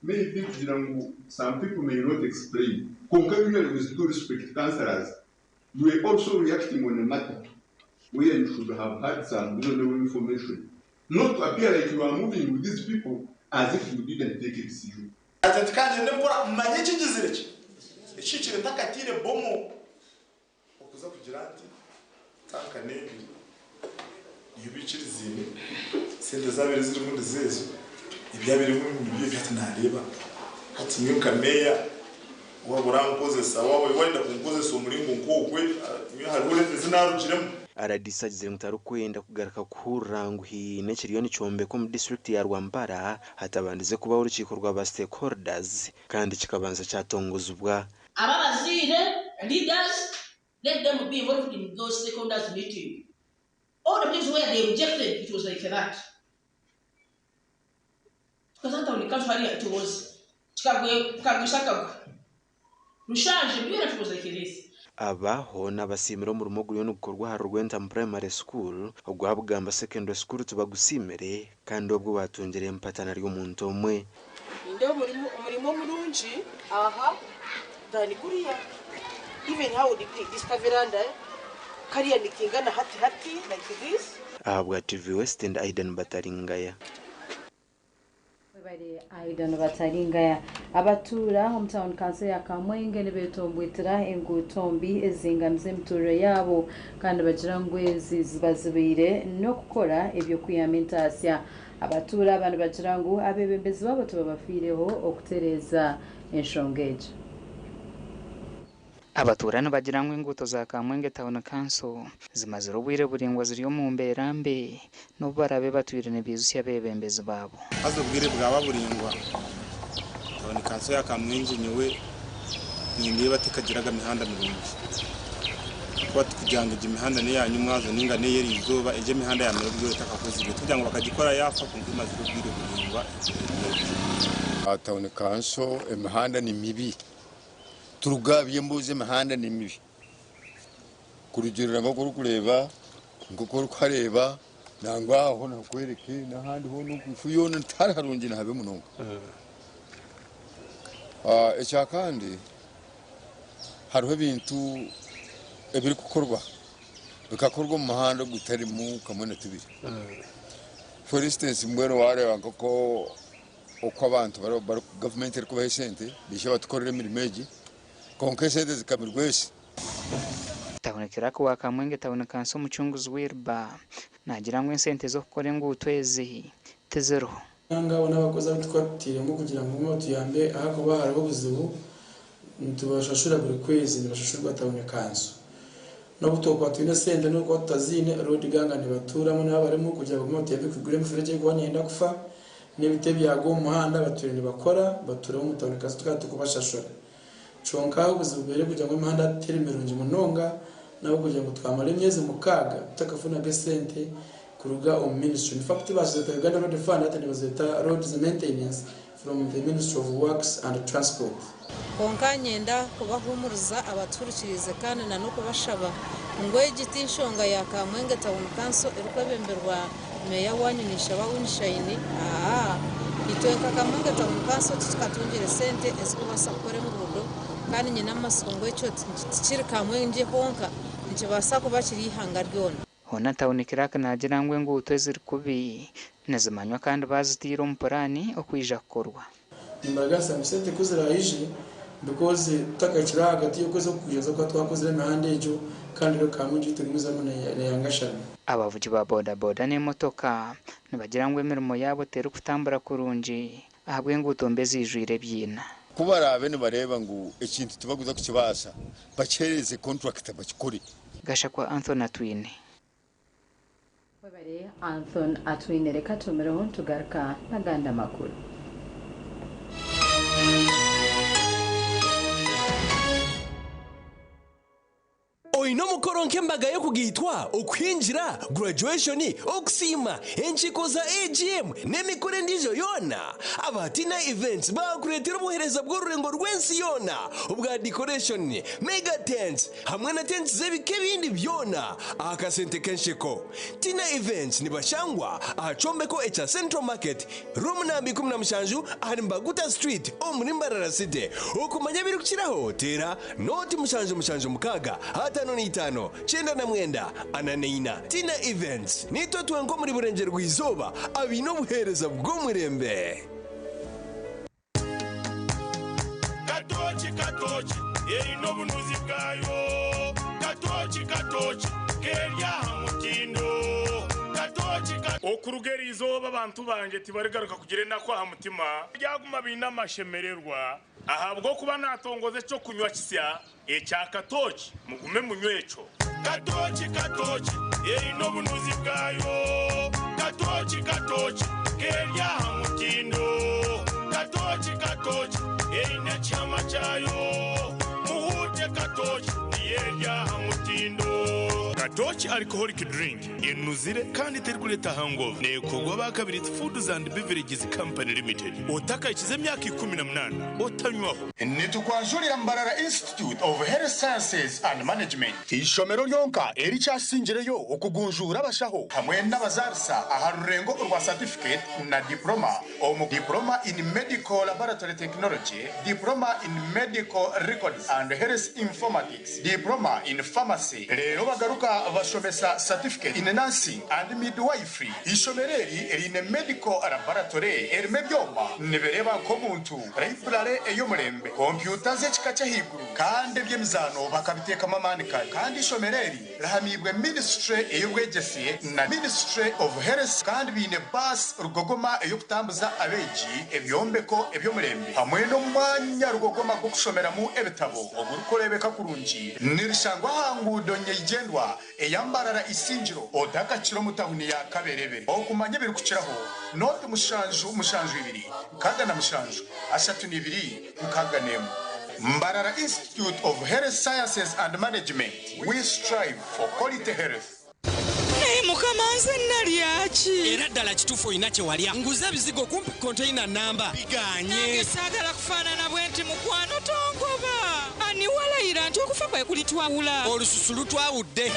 [SPEAKER 20] maybe kugira ngu some people may not explain kwonka usually with due respect councillors you were also reacting on a matter where you should have had some reasonable information not to appear like you are moving with these people as if you didn't take a decision.
[SPEAKER 12] Ati nti ka ngyende mpora mmanye ekigizire ki ekihikire ntakatiire bomo okuza kugira nti tanka n'ebiri niyo baikiriziine sente ezabaire zirimu nizo ezo ebyabirimu nibyo ebi hati nareeba hati nyowe nka meeya waaba orankozesa waaba wayenda kunkozesa omuringo nk'ogwe nyowe hariho level ezi narugiremu.
[SPEAKER 2] Rdc agizire ngu tarikwenda kugaruka kuhurira ngu haine ekiriyo nikyombekwa omu disiturikiti ya Rwampara hatabandize kubaho orukiiko rwa ba stakeholders kandi kikabanza kyatongozibwa.
[SPEAKER 24] Aba abazaire, leaders, let them be involved in those stakeholders meeting. All the meetings where they rejected, it was like that. Tukaza town council hariya, it was kikagwisa akagwe. Rushanje, byona it was like this.
[SPEAKER 2] Aba hoona basiimire omurimo oguriyo nigukorwa ahari Rwentamu Primary School, ogwa Bugamba Secondary School tibagusiimire kandi obwo batungire empatana ry'omuntu omwe.
[SPEAKER 21] Nindeeba omurimo omurimo murungi aha than kuriya even how this ka veranda kariya nikingana hati hati like this.
[SPEAKER 2] Ahabwa TV West ndi Aidan Bataringaya.
[SPEAKER 3] Webare Aidan Bataringaya. Abatuura omu tauni kanso ya Kamwenge nibetombwitira enguuto mbi ezingamize emiturire yaabo kandi nibagira ngu ezi zibazibiire n'okukora eby'okwihama entaasya. Abatuura aba nibagira ngu abeebembezi baabo tibabafiireho okutereeza enshonga egyo.
[SPEAKER 22] Abatuura nibagira ngu enguuto za Kamwenge Town Council zimazire obwire buraingwa ziri omu mbeera mbi n'obu baraabe batwire nibaijutsya abeebembezi baabo.
[SPEAKER 23] Haza obwire bwaba buraingwa, tauni kanso ya Kamwengye nyowe nindeeba tekagiraga mihanda mirungi. Ahakuba tikugira ngu egi mihanda n'eya nyumwazo ninga n'ey'eriizooba, egi emihanda yamara obwire etakakozirwe. Tikugira ngu bakagikora yaafa kwonka emazire obwire buraingwa eri otyo.
[SPEAKER 28] Tauni kanso emihanda ni mibi. Turuga aha by'embuzi emihanda ni mibi. Kurugiirira nk'oku orikureeba, nk'oku orikuhareeba nangwa aho nahakwereke n'ahandi hoona oku ifu yoona tihari harungi nihabi munonga. Ekya kandi hariho ebintu ebirikukorwa bikakorwa omu muhanda ogutarimu kamwe na tubiri. For instance mbwenu waareeba nk'oku oku abantu bari gavumenti erikubaha esente baije batukorere emirimo egi kwonka esente zikamirwa esi.
[SPEAKER 22] Tauni Clerk wa Kamwenge Town Council Mucunguzi Wilber naagira ngu esente z'okukora enguuto ezi tiziriho.
[SPEAKER 25] Ngabo n'abakozi abu tukuba tutairemu kugira ngu bamwe batuyambe ahakuba hariho obuzibu, nitubashashura buri kwezi, nibashashurwa tauni kanso. N'obu twakuba twine esente n'obu twakuba tutaziine, roodi ganga nibatuuramu nabo barimu kugira ngu bagume batuyambe kwigura emifuregye erikuba neyenda kufa, n'ebiti ebyagwa omu muhanda batwire nibakora, batuuramu omu tauni kanso tukaba turikubashashura. Kyonka ahu obuzibu bubaire kugira ngu emihanda teri mirungi munonga, n'ahabw'okugira ngu twamara emyezi mukaaga tutakafunaga esente kuruga omu ministry. In fact bazireeta Uganda Road Fund hati nibazeeta Roads Maintenance from the Ministry of Works and Transport.
[SPEAKER 26] Kwonka nyenda kubahuumuriza abatuhurikiriize kandi na n'okubashaba ngu egi ti nshonga ya Kamwenge Town Council erikwebemberwa Meeya waanyu Ninshaba Winshine. Aa, itwe nka Kamwenge Town Council titukatungire sente ezikubaasa kukora enguudo kandi nyine amatsiko ngu ekyo tikiri Kamwengye honka nikibaasa kuba kiri eihanga ryona.
[SPEAKER 22] Hoona Town Clerk naagira ngu enguuto eziri kubi nizimanywa kandi baazitaire omu puraani okwija kukorwa.
[SPEAKER 25] Nimbaragaanisa ngu sente ku ziraije because tutakahikire ahagati y'okwezi okukwija nituza kuba twakozire emihanda egyo kandi reero Kamwengye tugumizamu neyangashana.
[SPEAKER 22] Abavugi ba bodaboda n'emotoka nibagira ngu emirimo yaabo terikutambura kurungi ahabw'enguuto mbi eziijwire ebiina.
[SPEAKER 4] Ku baraabe nibareeba ngu ekintu tibarikuza kukibaasa, bakiheereze kontrakita bakikore.
[SPEAKER 22] Gashakwa Anthony Atwine.
[SPEAKER 3] Webare Anthony Atwine reka tumireho nitugaruka n'agandi amakuru.
[SPEAKER 6] Oine omukoro nk'embaga y'okugaitwa, okuhingira, graduation, okusiima, enkiiko za AGM n'emikoro endiijo yoona? Aba Tina Events baakureetera obuheereza bw'orurengo rw'ensi yoona obwa decoration, mega tents hamwe na tents z'ebika ebindi byona aha kasente k'ensheko. Tina Events nibashangwa aha kyombeko ekya Central Market, Room namba 17 ahari Mbaguta Street omuri Mbarara City. Okumanya ebirikukiraho teera Nooti 776 55 99 44. Tina Events, Niitwe twenka omuri Burengyerwa-izooba abaine obuheereza bw'omurembe.
[SPEAKER 14] Katooki katooki eine obunuzi bwayo Katooki katooki keri aha mutindo Katooki ka.
[SPEAKER 12] Okuruga eri izooba abantu bangye tibarigaruka kugira enaku aha mutima, baryaguma baine amashemererwa. Ahabw'okuba naatongoza eky'okunywa kisya ekya katooki, mugume munywe ekyo.
[SPEAKER 14] Katooki katooki eine obunuzi bwayo Katooki katooki keri aha mutindo Katooki katooki eine ekihama kyayo Muhuute katooki niyo eri aha mutindo.
[SPEAKER 7] Katooki Alcoholic Drink enuzire kandi terikureeta hangover. Neekorwa aba Kabirizi Foods and Beverages Company Limited. Otakahikize emyaka 18 otanywaho.
[SPEAKER 8] Nitukwanjurira Mbarara Institute of Health Sciences and Management, eishomero ryonka erikyasingireyo okugunjuura abashaho hamwe n'abazaarisa aha rurengo orwa Certificate na Diploma omu Diploma in Medical Laboratory Technology, Diploma in Medical Records and Health Informatics, Diploma in Pharmacy reero bagaruka bashomesa Certificate in Nursing and Midwifery. Eishomero eri riine Medical Laboratory erimu ebyoma nibireeba nk'omuntu, Library ey'omurembe, kompyuta z'ekika ky'ahaiguru kandi eby'emizaano bakabiteekamu amaani kare. Kandi eishomero eri rihamiibwe Ministry ey'obwegyese na Ministry of Health kandi baine baasi rugogoma ey'okutambuza abeegi, ebyombeko eby'omurembe hamwe n'omwanya rugogoma gw'okushomeramu ebitabo ogurikureebeka kurungi. Nirishangwa aha nguudo nyeigyendwa eya Mbarara Isingiro otakakira omu tahuni ya Kaberebere. Okumanya ebirikukiraho, nooti 772 67 32 61. Mbarara Institute of Health Sciences and Management, we strive for quality health.
[SPEAKER 1] Naye mukama nze nalya ki?
[SPEAKER 9] Era ddala kituufu olina kye walya. Nguze ebizigo kumpi konteyina nnamba bigaanye.
[SPEAKER 1] Nange saagala kufaanana bwenti mukwano tongoba. Ani walayira nti okufa kwe kulitwawula?
[SPEAKER 9] Olususu lutwawudde.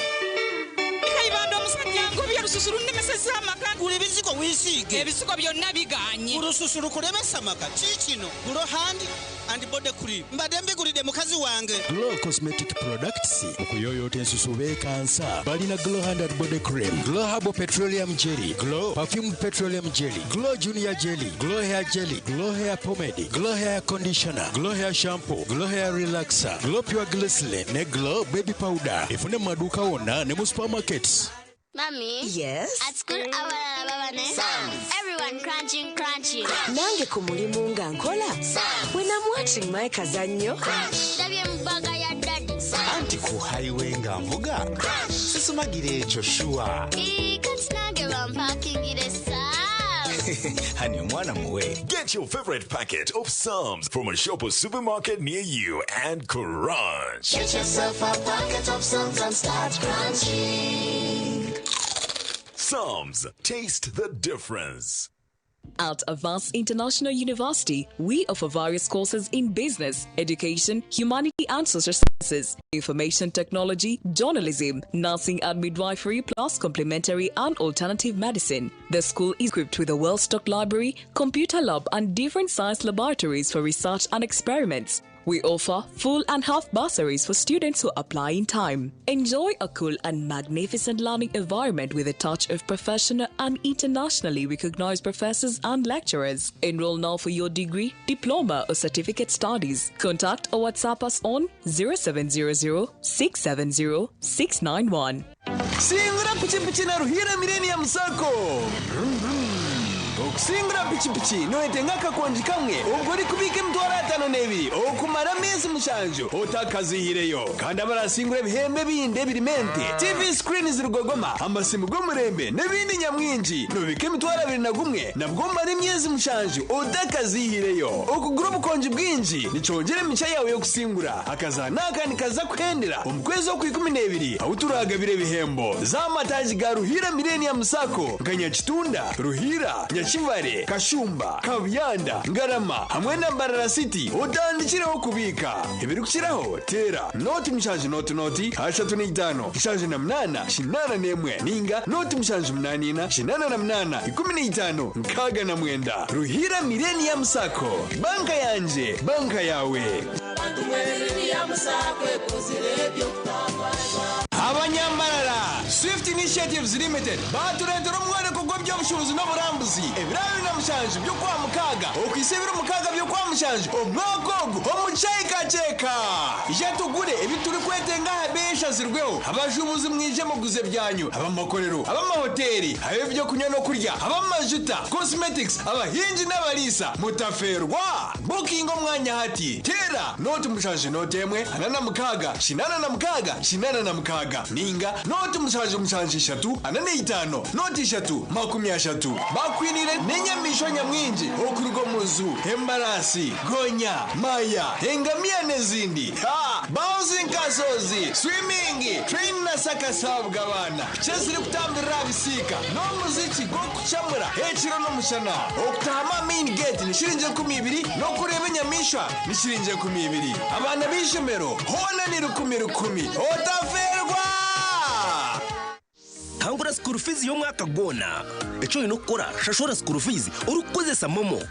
[SPEAKER 1] Kayibanda omusajja angobye olususu lunnemesezza amaka.
[SPEAKER 11] Gula ebizigo weesiige.
[SPEAKER 1] Ebizigo byonna bigaanye.
[SPEAKER 11] Olususu lukulemesa amaka. Kiikino Glow Hand and Body Cream. Mbadde mbigulidde mukazi wange.
[SPEAKER 13] Glow Cosmetic Products okuyooyoota ensusu beekansa. Balina Glow Hand and Body Cream, Glow Herbal Petroleum Jelly, Glow Perfumed Petroleum Jelly, Glow Junior Jelly, Glow Hair Jelly, Glow Hair Pomade, Glow Hair Conditioner, Glow Hair Shampoo, Glow Hair Relaxer, Glow Pure Glycerin ne Glow Baby Powder. Efune mu maduuka wonna ne mu supermarkets.
[SPEAKER 27] Mommy.
[SPEAKER 29] Yes?
[SPEAKER 27] At school, abalala baba ne. Everyone crunching, crunching.
[SPEAKER 29] Nange ku mulimu nga nkola. When I'm watching my kazannyo.
[SPEAKER 27] Ndabye mu bbaga ya daddy.
[SPEAKER 30] Anti ku highway nga nvuga. Sisumagira ekyo sure.
[SPEAKER 27] Ii, kati nange bampakingire Psalms.
[SPEAKER 30] Honey, omwana muwe.
[SPEAKER 31] Get your favorite packet of Psalms from a shop or supermarket near you and crunch.
[SPEAKER 32] Get yourself a packet of Psalms and start crunching.
[SPEAKER 31] Psalms, taste the difference.
[SPEAKER 33] At Avance International University, we offer various courses in business, education, humanity and social sciences, information technology, journalism, nursing and midwifery, plus complementary and alternative medicine. The school is equipped with a well-stocked library, computer lab and different science laboratories for research and experiments. We offer full and half bursaries for students who apply in time. Enjoy a cool and magnificent learning environment with a touch of professional and internationally recognized professors and lecturers. Enroll now for your degree, diploma, or certificate studies. Contact or WhatsApp us on 0700 670 691.
[SPEAKER 6] Singura pikipiki na Ruhire Millennium Sacco. Okusingura pikipiki noyetenga akakongi kamwe obwo orikubiika 52,000 okumara ameezi 7 otakazihireyo. Kandi abarasingura ebihembo ebindi ebirimu ente, TV screen zirugogoma, amasimu g'omurembe n'ebindi nyamwingi. Nobika 21,000 nabwo omara emyezi 7 otakazihireyo. Okugura obukongi bwingi nikyongyera emigisha yawe y'okusingura. Akazaano aka nikaza kuhendera omu kwezi okwa 12 ahu turagabira ebihembo. Za amataagi ga Ruhiira Millennium Sacco nka Nyakitunda, Ruhiira, Nyakivale, Kashumba, Kabuyanda, Ngarama hamwe na Mbarara City otandikireho kubiika. Ebirikukiraho teera 0 7 0 35 78 81 ninga 0 7 84 88 15 69. Ruhiira Millennium Sacco. Banka yangye, banka yawe. Abanyambarara, Swift Initiatives Limited batureetera omworeko gw'eby'obushuubuzi n'oburambuzi ebiro 27 by'okwa mukaaga okuhitsya ebiro 6 by'okwa mushanju omwaka ogu omu kyekakyeka. Ija tugure ebi turikwetenga aha beeyi eshazirweho. Abashuubuzi mwije muguze ebyanyu, ab'amakorero, ab'amahoteeri, ab'ebyokunywa n'okurya, ab'amajuta, cosmetics, abahingi n'abariisa, mutafeerwa. Bukinga omwanya hati, teera 0 7 0 46 86 86 ninga 0 7 7 45 0 3 30. Bakwinire n'enyamaishwa nyamwingi okuruga omu nju, embarasi, gonya, maya, engamiya n'ezindi. Ha! Bouncing castles, swimming, train na circus ahabw'abaana, chess erikutambirira aha bisiika n'omuziki gw'okucamura ekiro n'omushana. Okutahamu aha main gate ni shiringi 20,000 n'okureeba enyamaishwa ni shiringi 20,000. Abaana b'eishomero hoona ni 1,000 1,000. Otaferwa!
[SPEAKER 2] Hangura school fees y'omwaka gwona. Eki oine kukora, shashura school fees orikukozesa MoMo.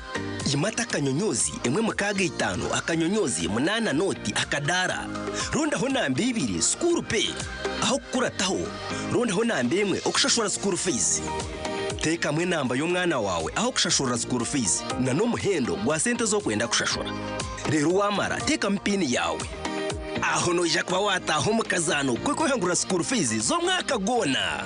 [SPEAKER 2] Yimata akanyonyozi 1 6 5 akanyonyozi 8 noti akadaara. Rondaho namba 2 school pay. Aho kukurataho, rondaho namba 1 okushashura school fees. Teekamu enamba y'omwana waawe aho kushashurira school fees na n'omuhendo gwa sente z'okwenda kushashura. Reero waamara teekamu PIN yaawe. Aho noija kuba waataaha omu kazaano k'okwehangurira school fees z'omwaka gwona.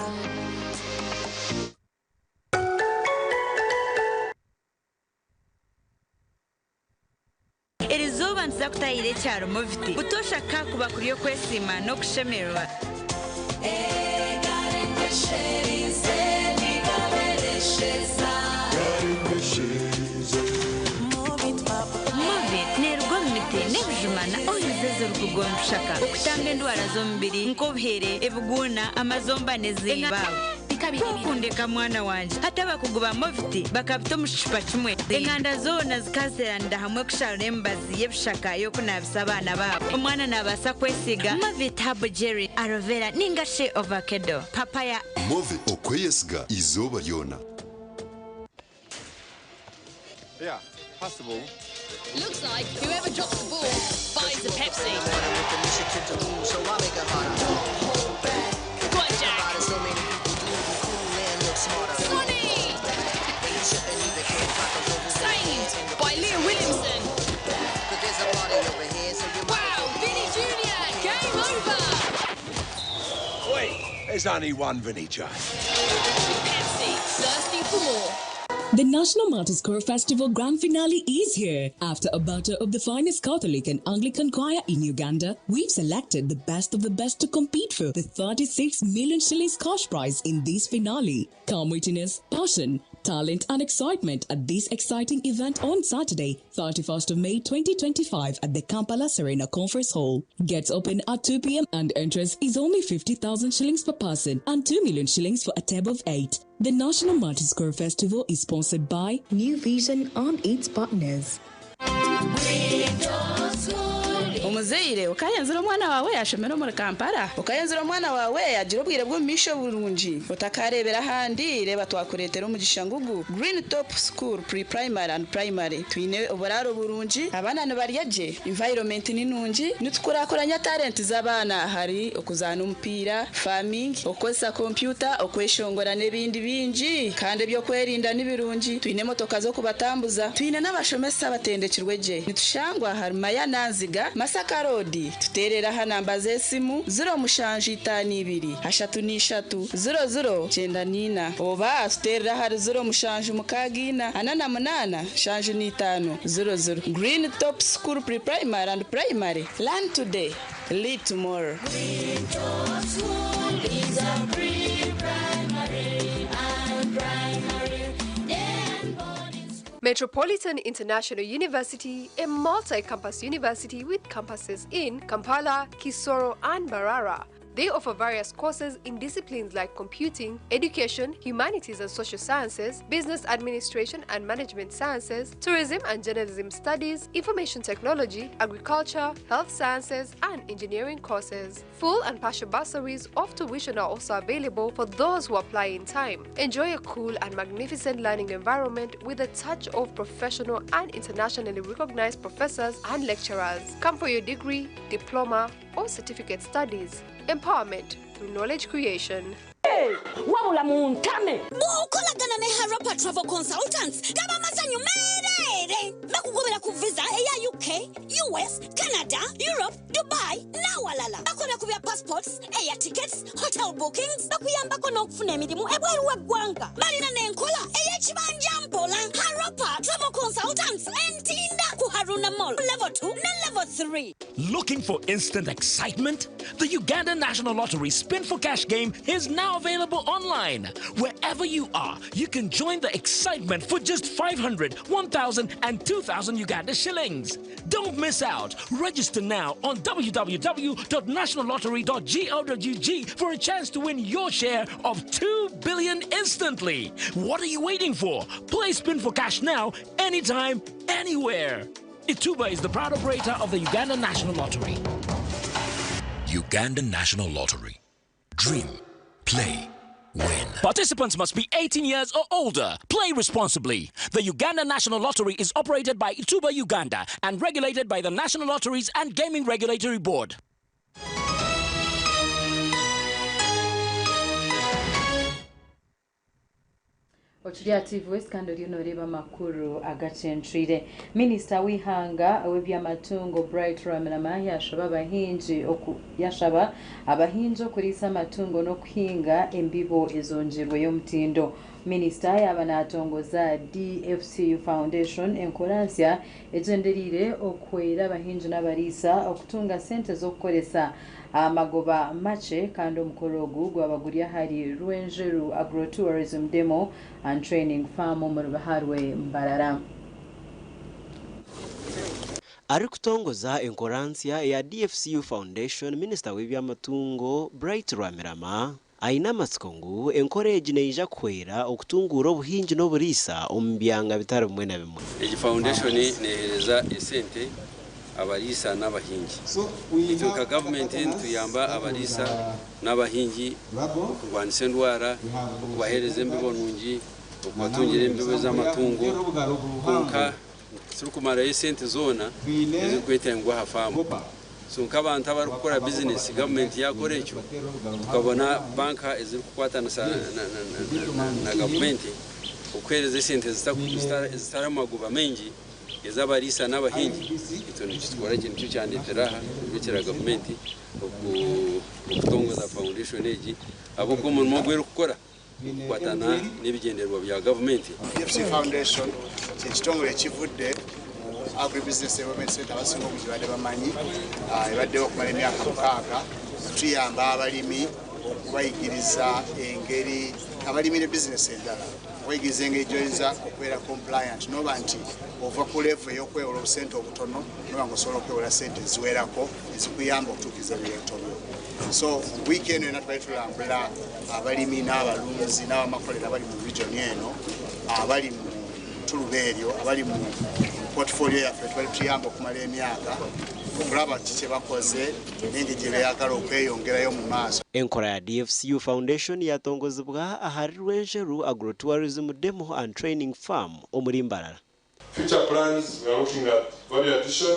[SPEAKER 5] Erizooba nituza kutahira ekyaro Moviti. Butoosha ka kuba kuri okwesiima n'okushemererwa. Movit neeruga omu miti n'ebijuma na oils ezirikuruga omu bishaka okutamba endwara z'omubiri nk'obuhere, ebiguuna, amazomba n'ezindi. Kwokundeka mwana wangye. Hati abakugu ba Movit bakabita omu kicupa kimwe. Enganda zoona zikazeeranira hamwe kusharura emibazi y'ebishaka y'okunaabisa abaana baabo. Omwana naabaasa kwesiiga Movit Herbal Jelly, Aloe Vera ninga shi Ovakedo, Papaya.
[SPEAKER 10] Movit okweyesiga izooba ryona.
[SPEAKER 15] Yeah, possible.
[SPEAKER 16] Looks like whoever drops the ball buys a Pepsi. Go on, Jack. Sonny! Saved by Leah Williamson. Wow, Vinny Jr., game over.
[SPEAKER 17] Wait, there's only one Vinny J.
[SPEAKER 16] Pepsi, thirsty for more.
[SPEAKER 33] The National Martyrs Choir Festival Grand Finale is here. After a battle of the finest Catholic and Anglican choir in Uganda, we've selected the best of the best to compete for the 36 million shillings cash prize in this finale. Come witness passion, talent and excitement at this exciting event on Saturday, 31st of May 2025 at the Kampala Serena Conference Hall. Gates open at 2 p.m. and entrance is only 50,000 shillings per person and 2 million shillings for a table of 8. The National Martyrs Choir Festival is sponsored by
[SPEAKER 18] New Vision and its partners.
[SPEAKER 19] Omuzaire okayenzera omwana wawe yashomera omuri Kampala, okayenzera omwana wawe yagira obwire bw'omumaisho burungi, otakarebera ahandi. Reba twakureetera omugisha ngugu, Green Top School Pre-Primary and Primary. Twine oburaaro burungi, abaana nibarya gye, environment ni nungi, nitukurakuranya talenti z'abaana hari okuzaana omupiira, farming, okukozesa kompyuta, okweshongora n'ebindi bingi. Kandi ebyokwerinda ni birungi, twine emotoka z'okubatambuza, twine n'abashomesa abatendekirwe gye. Nitushangwa hari Maya Nanziga. Masaka Road. Tuteerere aha namba z'esimu 0752 33 00 94 oba tuteerere ahari 0764 48 75 00. Green Top School Pre-Primary and Primary. Learn today, lead tomorrow.
[SPEAKER 1] Green Top School is a pre-primary and primary and boarding school.
[SPEAKER 3] Metropolitan International University, a multi-campus university with campuses in Kampala, Kisoro, and Mbarara. They offer various courses in disciplines like computing, education, humanities and social sciences, business administration and management sciences, tourism and journalism studies, information technology, agriculture, health sciences, and engineering courses. Full and partial bursaries of tuition are also available for those who apply in time. Enjoy a cool and magnificent learning environment with a touch of professional and internationally recognized professors and lecturers. Come for your degree, diploma, or certificate studies. Empowerment through knowledge creation.
[SPEAKER 4] Wabula muntame.
[SPEAKER 7] Bw'okolagana ne Harapa Travel Consultants gaba masanyu meereere. Bakugobera ku visa eya UK, US, Canada, Europe, Dubai n'awalala. Bakola ku bya passports, air tickets, hotel bookings, bakuyambako n'okufuna emirimu ebweru w'eggwanga. Balina n'enkola ey'ekibanja mpola. Harapa Travel Consultants Entinda ku Haruna Mall level 2 ne level 3.
[SPEAKER 12] Looking for instant excitement? The Uganda National Lottery Spin for Cash game is now available online. Wherever you are, you can join the excitement for just 500, 1,000, and 2,000 Uganda shillings. Don't miss out. Register now on www.nationallottery.go.ug for a chance to win your share of 2 billion instantly. What are you waiting for? Play Spin for Cash now, anytime, anywhere. Ituba is the proud operator of the Uganda National Lottery.
[SPEAKER 31] Uganda National Lottery. Dream, play, win.
[SPEAKER 12] Participants must be 18 years or older. Play responsibly. The Uganda National Lottery is operated by Ituba Uganda and regulated by the National Lotteries and Gaming Regulatory Board.
[SPEAKER 14] Okiri aha TV West kandi oriyo nooreeba amakuru agacencwire. Minisita w'eihanga ow'eby'amatungo Bright Rwamirama yashaba abahingi oku yashaba abahingi okuriisa amatungo n'okuhinga embibo ezongyerweyo omutindo. Minisita yaaba natongoza DFCU Foundation enkora nsya egyendereire okuhwera abahingi n'abariisa okutunga sente z'okukoresa amagoba makye kandi omukoro ogu gwaba guri ahari Rwenjeru Agrotourism Demo and Training Farm omuri Biharwe, Mbarara.
[SPEAKER 20] Arikutongoza enkora nsya eya DFCU Foundation, minisita w'eby'amatungo Bright Rwamirama aine amatsiko ngu enkora egi neija kuhwera okutunguura obuhingi n'oburiisa omu byanga bitari bimwe na bimwe.
[SPEAKER 21] Egi foundation neeheereza esente abariisa n'abahingi. Itwe nka gavumenti nituyamba abariisa n'abahingi okurwanisa endwara, okubaheereza embibo nungi, okubatungira embibo ez'amatungo, kwonka titurikumarayo esente zoona ezirikwetengwa aha faamu. So nk'abantu abarikukora bizinesi gavumenti yaakora ekyo tukabona banka ezirikukwatanisa na gavumenti okuheereza esente ezitari omu magoba maingi ez'abariisa n'abahingi, itwe nikitukora gye nikyo kyandeetera aha kurekyera gavumenti okutongoza foundation egi ahabw'okuba omurimo ogu erikukora nigukwatana n'ebigyendererwa bya gavumenti.
[SPEAKER 22] DFC Foundation kyekitongole ekivudde mu Agribusiness Development Center abasinga obungi badde bamanyi, ebaddewo okumala emyaka 6 tuyamba abalimi okubayigiriza engeri abalimi ne bizinesi endala okubayigiriza engeri gy'oyinza okubeera compliant n'oba nti ova ku level ey'okwewola obusente obutono n'oba ng'osobola okwewola sente eziwerako ezikuyamba okutuukiriza ebirooto byo. So wiiki eno yonna tubadde tulambula abalimi n'abalunzi n'abamakolero abali mu region eno, abali mu ttuluba eryo, abali mu portfolio yaffe tubadde tuyamba okumala emyaka okulaba ki kye bakoze n'engeri gye beeyagala okweyongerayo mu maaso.
[SPEAKER 20] Enkora ya DFCU Foundation yatongozibwa ahari Rwenjeru Agrotourism Demo and Training Farm omuri Mbarara.
[SPEAKER 23] Future plans, we are looking at value addition,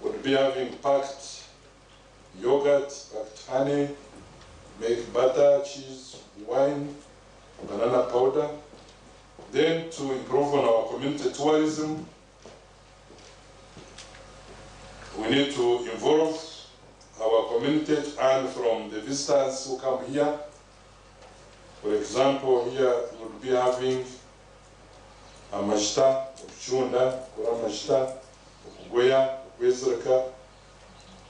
[SPEAKER 23] would be having packed yogurt, packed honey, make butter, cheese, wine, banana powder. Then to improve on our community tourism, We need to involve our community to earn from the visitors who come here. For example, here we'll be having amashita, okucunda, kukora amashita, okugoya, okwezirika,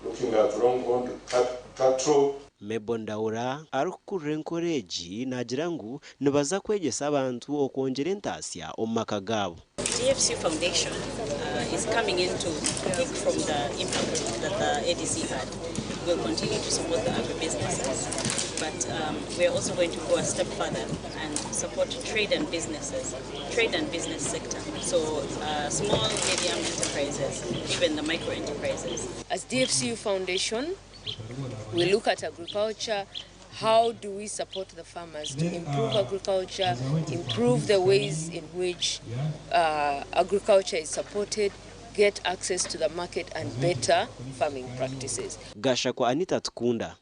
[SPEAKER 23] looking at longhorn cattle.
[SPEAKER 20] Mebo Ndaura arikukurira enkora egi naagira ngu nibaza kwegyesa abantu okwongyera entaasya omu maka gaabo.
[SPEAKER 6] DFCU Foundation is coming in to pick from the impact that the ADC had. We'll continue to support the agribusinesses, but we're also going to go a step further and support trade and businesses, trade and business sector. So small, medium enterprises, even the micro enterprises.
[SPEAKER 8] As DFCU Foundation, we look at agriculture. How do we support the farmers to improve agriculture, improve the ways in which agriculture is supported, get access to the market and better farming practices.
[SPEAKER 20] Gashakwa Anita Tukunda.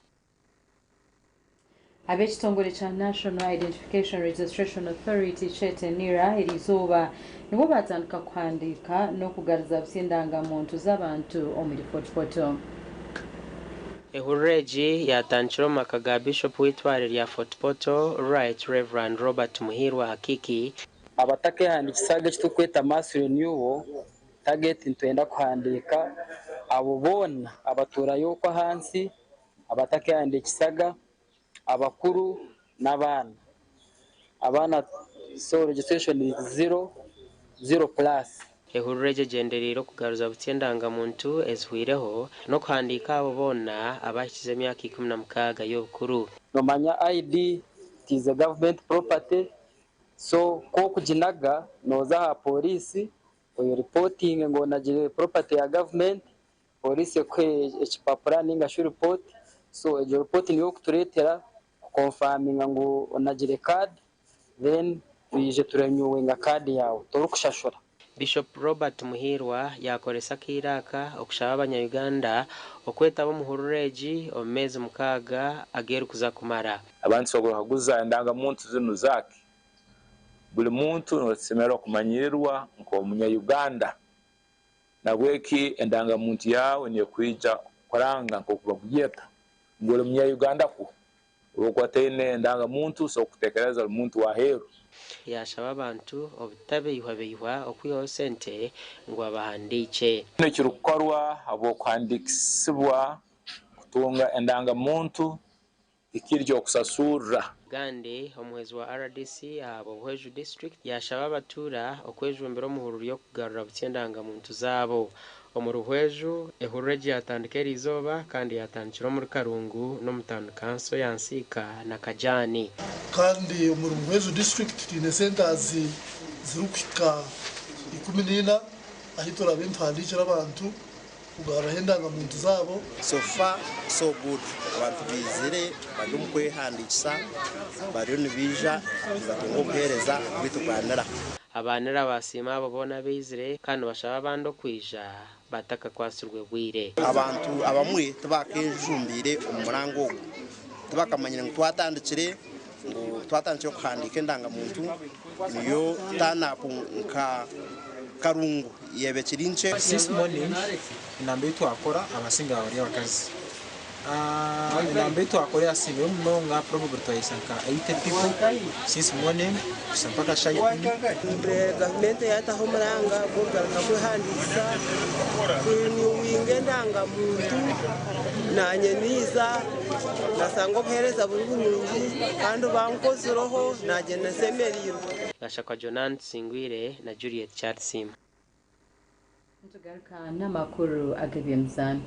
[SPEAKER 14] Ab'ekitongore kya National Identification Registration Authority kyete NIRA eriizooba nibwo batandika kuhandiika n'okugaruza busya endangamuntu z'abantu omuri Fort Portal.
[SPEAKER 9] Ehurura egi yatandikire omu maka ga Bishop w'eitware rya Fort Portal, Right Reverend Robert Muhirwa Hakiki.
[SPEAKER 11] Abatakehandikisaga eki turikweta mass renewal target, nitwenda kuhandiika abo boona abatuurayo okwo ahansi abatakehandikisaga, abakuru n'abaana. Abaana, so registration is 0, 0 plus.
[SPEAKER 9] Ehurura egi egyendereire okugaruza butsya endangamuntu ezihwireho n'okuhandiika abo boona abahikize emyaka 16 y'obukuru.
[SPEAKER 11] Nomanya ID it is a government property, so k'okuginaga nooza aha polisi oyo reporting ngu onagire property ya government, polisi ekuhe ekipapura ninga shi report. So egyo report niyo okutureetera kuconfirminga ngu onagire card, then twije turenewinga card yawe torikushashura.
[SPEAKER 9] Bishop Robert Muhirwa yakoresa akaire aka okushaba abanya-Uganda okwetaba omuhurura egi omu meezi 6 agerikuza kumara.
[SPEAKER 13] Abantu tusobola kuhaguza endangamuntu zinu zaki. Buli muntu nosemererwa kumanyirirwa nk'omunya-Uganda, nabweki endangamuntu yawe nekwija kuranga nk'oku bakugiyeta ngu oli munya-Uganda kwo. Olwokuba otaine endangamuntu osobola kutekereza oli muntu w'aheeru.
[SPEAKER 9] Yashaba abantu obutabeihwabeihwa okwihaho sente ngu abahandiike.
[SPEAKER 13] Kinu ekirikukorwa habw'okuhandiikisibwa kutunga endangamuntu tikiri ky'okusasurra.
[SPEAKER 9] Gandi omuhwezi wa RDC aha Buhweju district yashaba abatuura okwejumbira omuhururu y'okugarura butsya endangamuntu zaabo. Omu Ruhweju ehurura egi yatandika eriizooba kandi yatandikira omuri Karungu n'omu town council ya Nsiika na Kajani.
[SPEAKER 24] Kandi omuri Buhweju district twine centers zirikuhika 14 ahi turabe nituhandiikira abantu kugaruraho endangamuntu zaabo.
[SPEAKER 25] So far so good, abantu bizire bari omu kwehandiikisa, bariyo nibaija nibatunga obuheereza bwituganira.
[SPEAKER 9] Abanira basiima abo boona abaizire kandi bashaba abandi okwija batakakwasirwe bwire.
[SPEAKER 25] Abantu abamwe tibakejumbiire omu murango ogu, tibakamanyire ngu twatandikire okuhandiika endangamuntu, niyo turn-up nka Karungu yebe kiri nkye.
[SPEAKER 31] Since morning enamba ei twakora abasinga bari abakazi. Enamba ei twakora yasingayo munonga, probably twayisa nka 80 people since morning kuhisa mpaka shaaha 10.
[SPEAKER 26] Gavumenti yataho omuranga gw'okugaruka kwehandiikisa kurenewinga endangamuntu, nanye niiza nasanga obuheereza buri burungi kandi bankozireho nagyenda nsemereirwe.
[SPEAKER 9] Gashakwa Jonan Tusingwire na Juliet Charles.
[SPEAKER 14] Nitugaruka n'amakuru ag'ebyemizaano.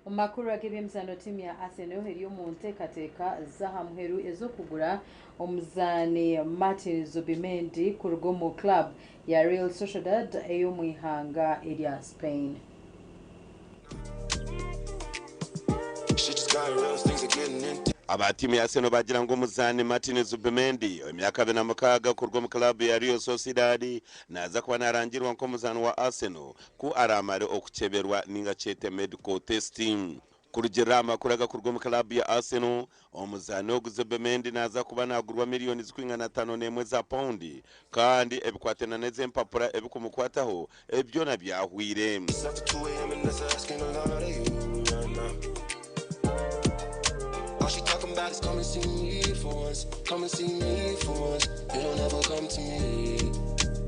[SPEAKER 14] Omu makuru ag'ebyemizaano, tiimu ya Arsenal eri omu nteekateeka z'aha muheru ez'okugura omuzaani Martin Zubimendi kuruga omu club ya Real Sociedad ey'omu ihanga erya Spain.
[SPEAKER 2] Aba tiimu ya Arsenal baagira ngu omuzaani Martin Zubimendi, ow'emyaka 26 kuruga omu club ya Real Sociedad naaza kuba naarangirwa nk'omuzaani wa Arsenal ku araamare okukyeberwa ninga kyete medical test. Kurugiirira aha makuru agakuruga omu club ya Arsenal, omuzaani ogu Zubimendi naaza kuba naagurwa miriyoni zirikwingana 51 za pawundi kandi ebikwatiraine n'ez'empapura ebikumukwataho ebi byona byahweire.
[SPEAKER 5] It's after 2 a.m. and that's asking a lot of you right now. All she talking about is come and see me for once. Come and see me for once. You don't ever come to me.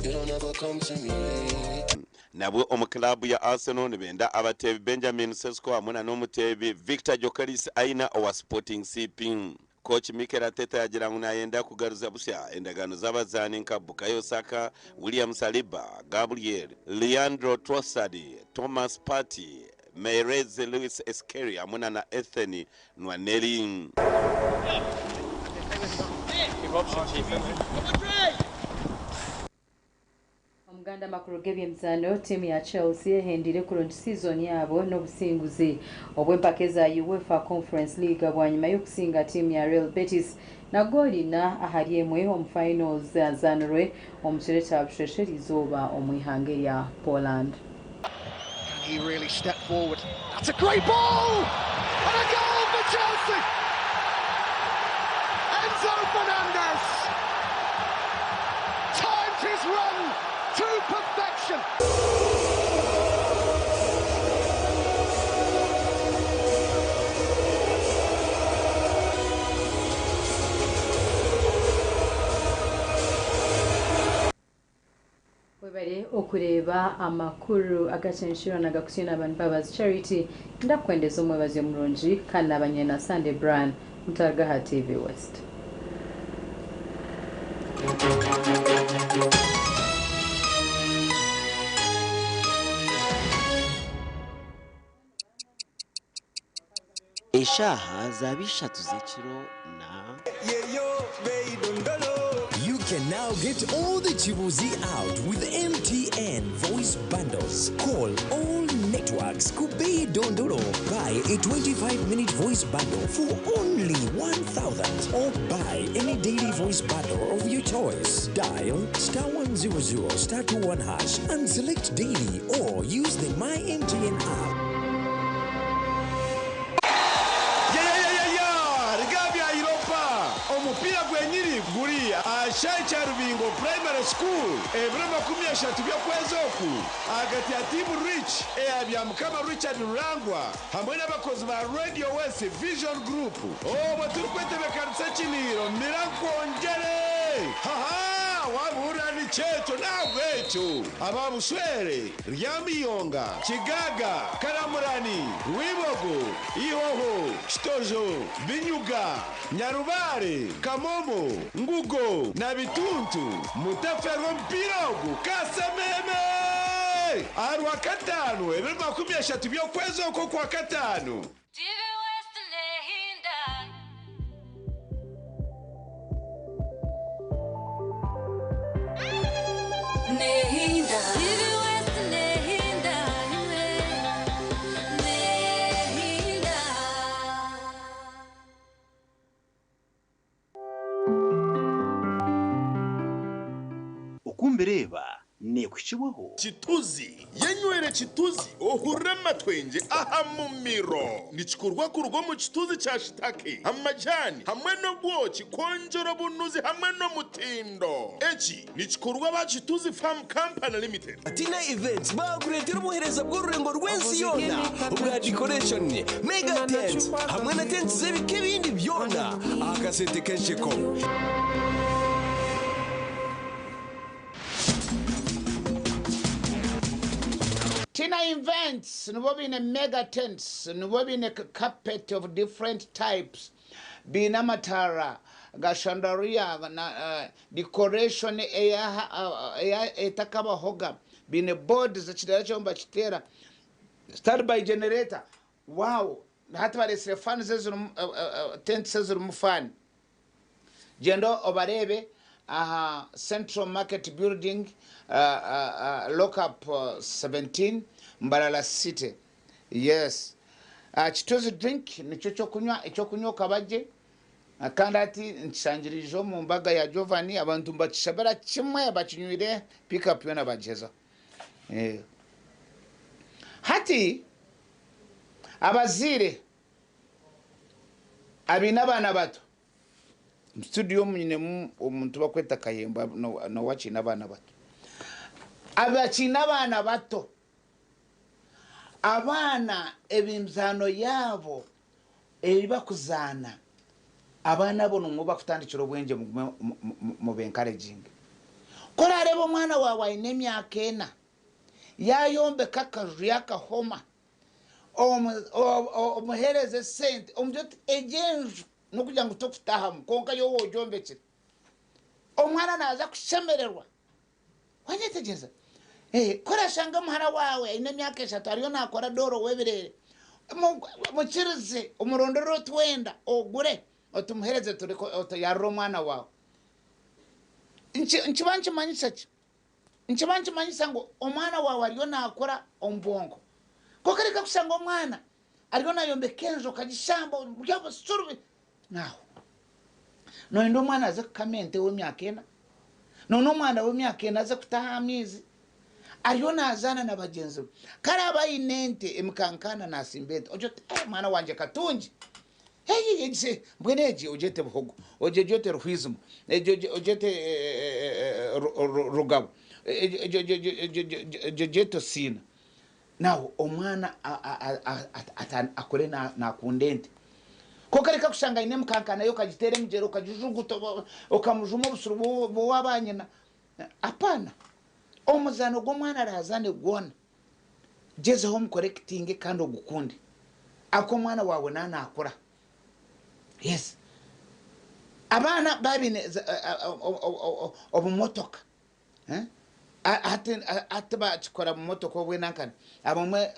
[SPEAKER 5] You don't ever come to me.
[SPEAKER 2] Nabwo omu club ya Arsenal nibenda abateebi Benjamin Sesko hamwe na n'omuteebi Viktor Gyokeres Aina owa Sporting CP. Kooki Mikel Arteta yaagira ngu nayenda kugaruza busya endagaano z'abazaani nka Bukayo Saka, William Saliba, Gabriel, Leandro Trossard, Thomas Partey, Myles Lewis-Skelly hamwe na na Ethan Nwaneri.
[SPEAKER 14] Omuganda amakuru g'ebyemizaano tiimu ya Chelsea ehendiire kurungi sizoni yaabo n'obusinguzi obw'empaka eza UEFA Conference League bwanyima y'okusinga tiimu ya Real Betis na gooli ina ahari emwe omu finals zazaanirwe omu kiro ekya busheshe eriizooba omu ihanga erya Poland.
[SPEAKER 31] Can he really step forward? That's a great ball! And a goal for Chelsea! Enzo Fernandez timed his run to perfection.
[SPEAKER 14] Webare okureeba amakuru agacenshirwa na gakusiina abantu Mbabazi Charity. Ndakwendeza omwebazi omurungi kandi nabanye na Sunday Brian Mutargaha TV West.
[SPEAKER 20] Eshaaha zaaba ishatu z'ekiro na.
[SPEAKER 10] You can now get all the Chibuzi out with MTN voice bundles. Call all networks. Kubei Dondolo. Buy a 25-minute voice bundle for only 1,000 or buy any daily voice bundle of your choice. Dial star 100 star 21 hash and select daily or use the My MTN app.
[SPEAKER 15] Yayayaya rigabya Europa omupiira gwenyini guri aha kya Rubingo Primary School ebiro 30 by'okwezi oku ahagati ya tiimu Rich eya Byamukama Richard Rurangwa hamwe n'abakozi ba Radio West Vision Group obwo turikwetebekanisa ekiniiro mirankwongyere haha wabihurira nikyekyo nahabwekyo aba Bushwere, Ryamiyonga, Kigaga, Karamurani, Rwibogo, Ihoho, Kitojo, Binyuga, Nyarubare, Kamomo, Ngugo na Bituntu mutaferwa omupiira ogu kasememe aha Rwakataano ebiro 30 by'okwezi okwo kwa kataano.
[SPEAKER 1] Nehinda. TV West Nehinda. Nehinda.
[SPEAKER 16] Okumbireba nekushibwaho.
[SPEAKER 17] Kituzi yenywere kituzi ohurire amatwengye aha mumiro nikikorwa kuruga omu kituzi kya shitake amajani hamwe n'obwoki kwongyera obunuzi hamwe n'omutindo eki nikikorwa ba Kituzi Farm Company Limited.
[SPEAKER 18] Tina Events bakureetera obuheereza bw'orurengo rw'ensi yoona obwa decoration, mega tents hamwe na tents z'ebika ebindi byona aha kasente k'ensheko.
[SPEAKER 27] Tina Events nibo biine mega tents, nibo biine carpet of different types, biine amataara ga chandelier na decoration eya eya etakabahoga, biine boards ekidara kyabo nibakiteera standby generator. Wow! Hati bareetsire fans ezirimu tents ezirimu fan. Gyenda obareebe aha Central Market Building, lockup 17, Mbarara City. Yes. Kituzi drink nikyo kyokunywa, ekyokunywa okaba gye. Kandi hati nkishangiriije omu mbaga ya Giovanni, abantu nibakishabira kimwe bakinywire pick up yoona bagihezaho. Hati abazaire abaine abaana bato, omu studio omu nyinemu omuntu bakweta Kayemba nawe akiine abaana bato. Abakiine abaana bato, abaana emizaano yaabo ei bakuzaana, abaana abo nimwo bakutandikira obwengye mugume mube encouraginge. Ku orareeba omwana waawe aine emyaka ena yayombeka akaju yakahoma, omuheereze esente omugire oti egi enju n'okugira ngu tokutahamu kwonka iwe wogyombekire, omwana naaza kushemererwa. Wanyetegyereza? Ku orashange muhara waawe aine emyaka eshatu ariyo naakora dooro w'ebireere, mukirize omurondere otwenda ogure otumuheereze yarire omwana waawe. Nikiba nikimanyisa ki? Nikiba nikimanyisa ngu omwana waawe ariyo naakura omu bwongo. Kwonka reka kushanga omwana ariyo naayombeka enju okagishamba omuri obusurubi Naho noyenda omwana aze kukama ente w'emyaka ena? Noona omwana w'emyaka ena aze kutaha amaizi? Ariyo nazaana na bagyenzi be. Ku araabe aine ente emikankaana nasimba ente, ogire oti, Eh, mwana wangye katungi! Ei, egi se, mbwenu egi ogyete Buhogo, egi ogyete Ruhwizima, egi ogyete Rugabo, egi ogyete Osiina. Naho omwana akure nakunda ente. Kwonka reka kushanga aine emikanka nayo okagiteera emigyera okagijuguta okamujuma obusuru bw'owabanyina. Apana. Omuzaano gw'omwana arazaane gwona, gyezaho omukorekitinge kandi ogukunde. Ahabw'okuba omwana waawe naaba nakura. Yes. Abaana baaba baine obumotoka. Hati tibakikora bumotoka obwe nankani abamwe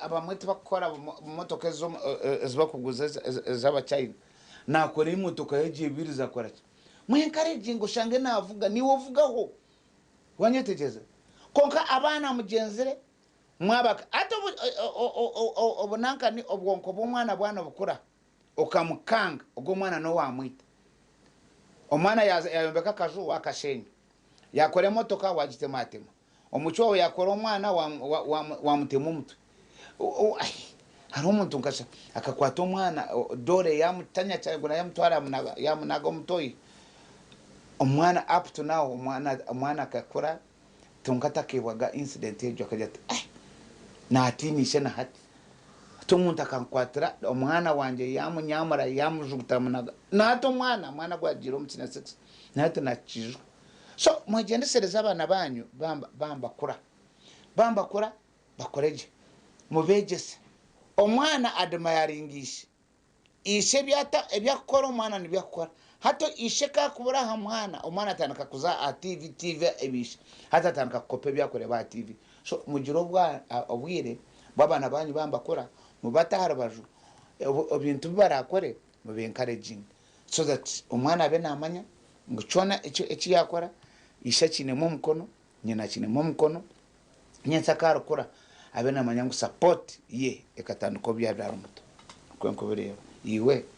[SPEAKER 27] abamwe tibakukora bumotoka ezibakuguza ez'abachina nakora emotoka ye agyebirize akoraki mu encouraginge oshange navuga niiwe ovugaho wanyetegyereza kwonka abaana mugyenzire mwabaka hati obunankani obwonko bw'omwana bwaba nibukura okamukanga ogwo omwana n'owamwita omwana yayombeka akaju wakashenya Yakora emotoka wagitematema. Omucwi wawe yakora omwana wamutema omutwe. Hariho omuntu nkasha akakwata omwana dore yamutanyacagura yamutwara yamunaga omu toyi. Omwana up to now omwana akakura kwonka takebwaga incident egyo akagira ati eh natiina ishe na hati. Hati omuntu akankwatira omwana wangye yamunyamura yamujuguta yamunaga na hati omwana omwana gwagiire omu senior six na hati nakiijuka. So mwegyendesereze abaana baanyu bambakura bambakura bakore gye mubeegyese. Omwana admiringa ishe, ishe ebi akukora omwana nibyo akukora. Hati ishe ku akubura aha mwana, omwana atandika kuza aha TV, TV eba ishe. Hati atandika kukopa ebi arikureeba aha TV. So mugire obwire bw'abaana baanyu bambakura mubate aha rubaju, ebintu bi barakore mube encouraginge so that omwana abe namanya ngu kyona eki yakora ishe akiinemu omukono, nyina akiinemu omukono, nyentsya ku arikura abe namanya ngu support ye ekatandika obu yaabaire ari muto. Nikwo nkubireeba. Iwe?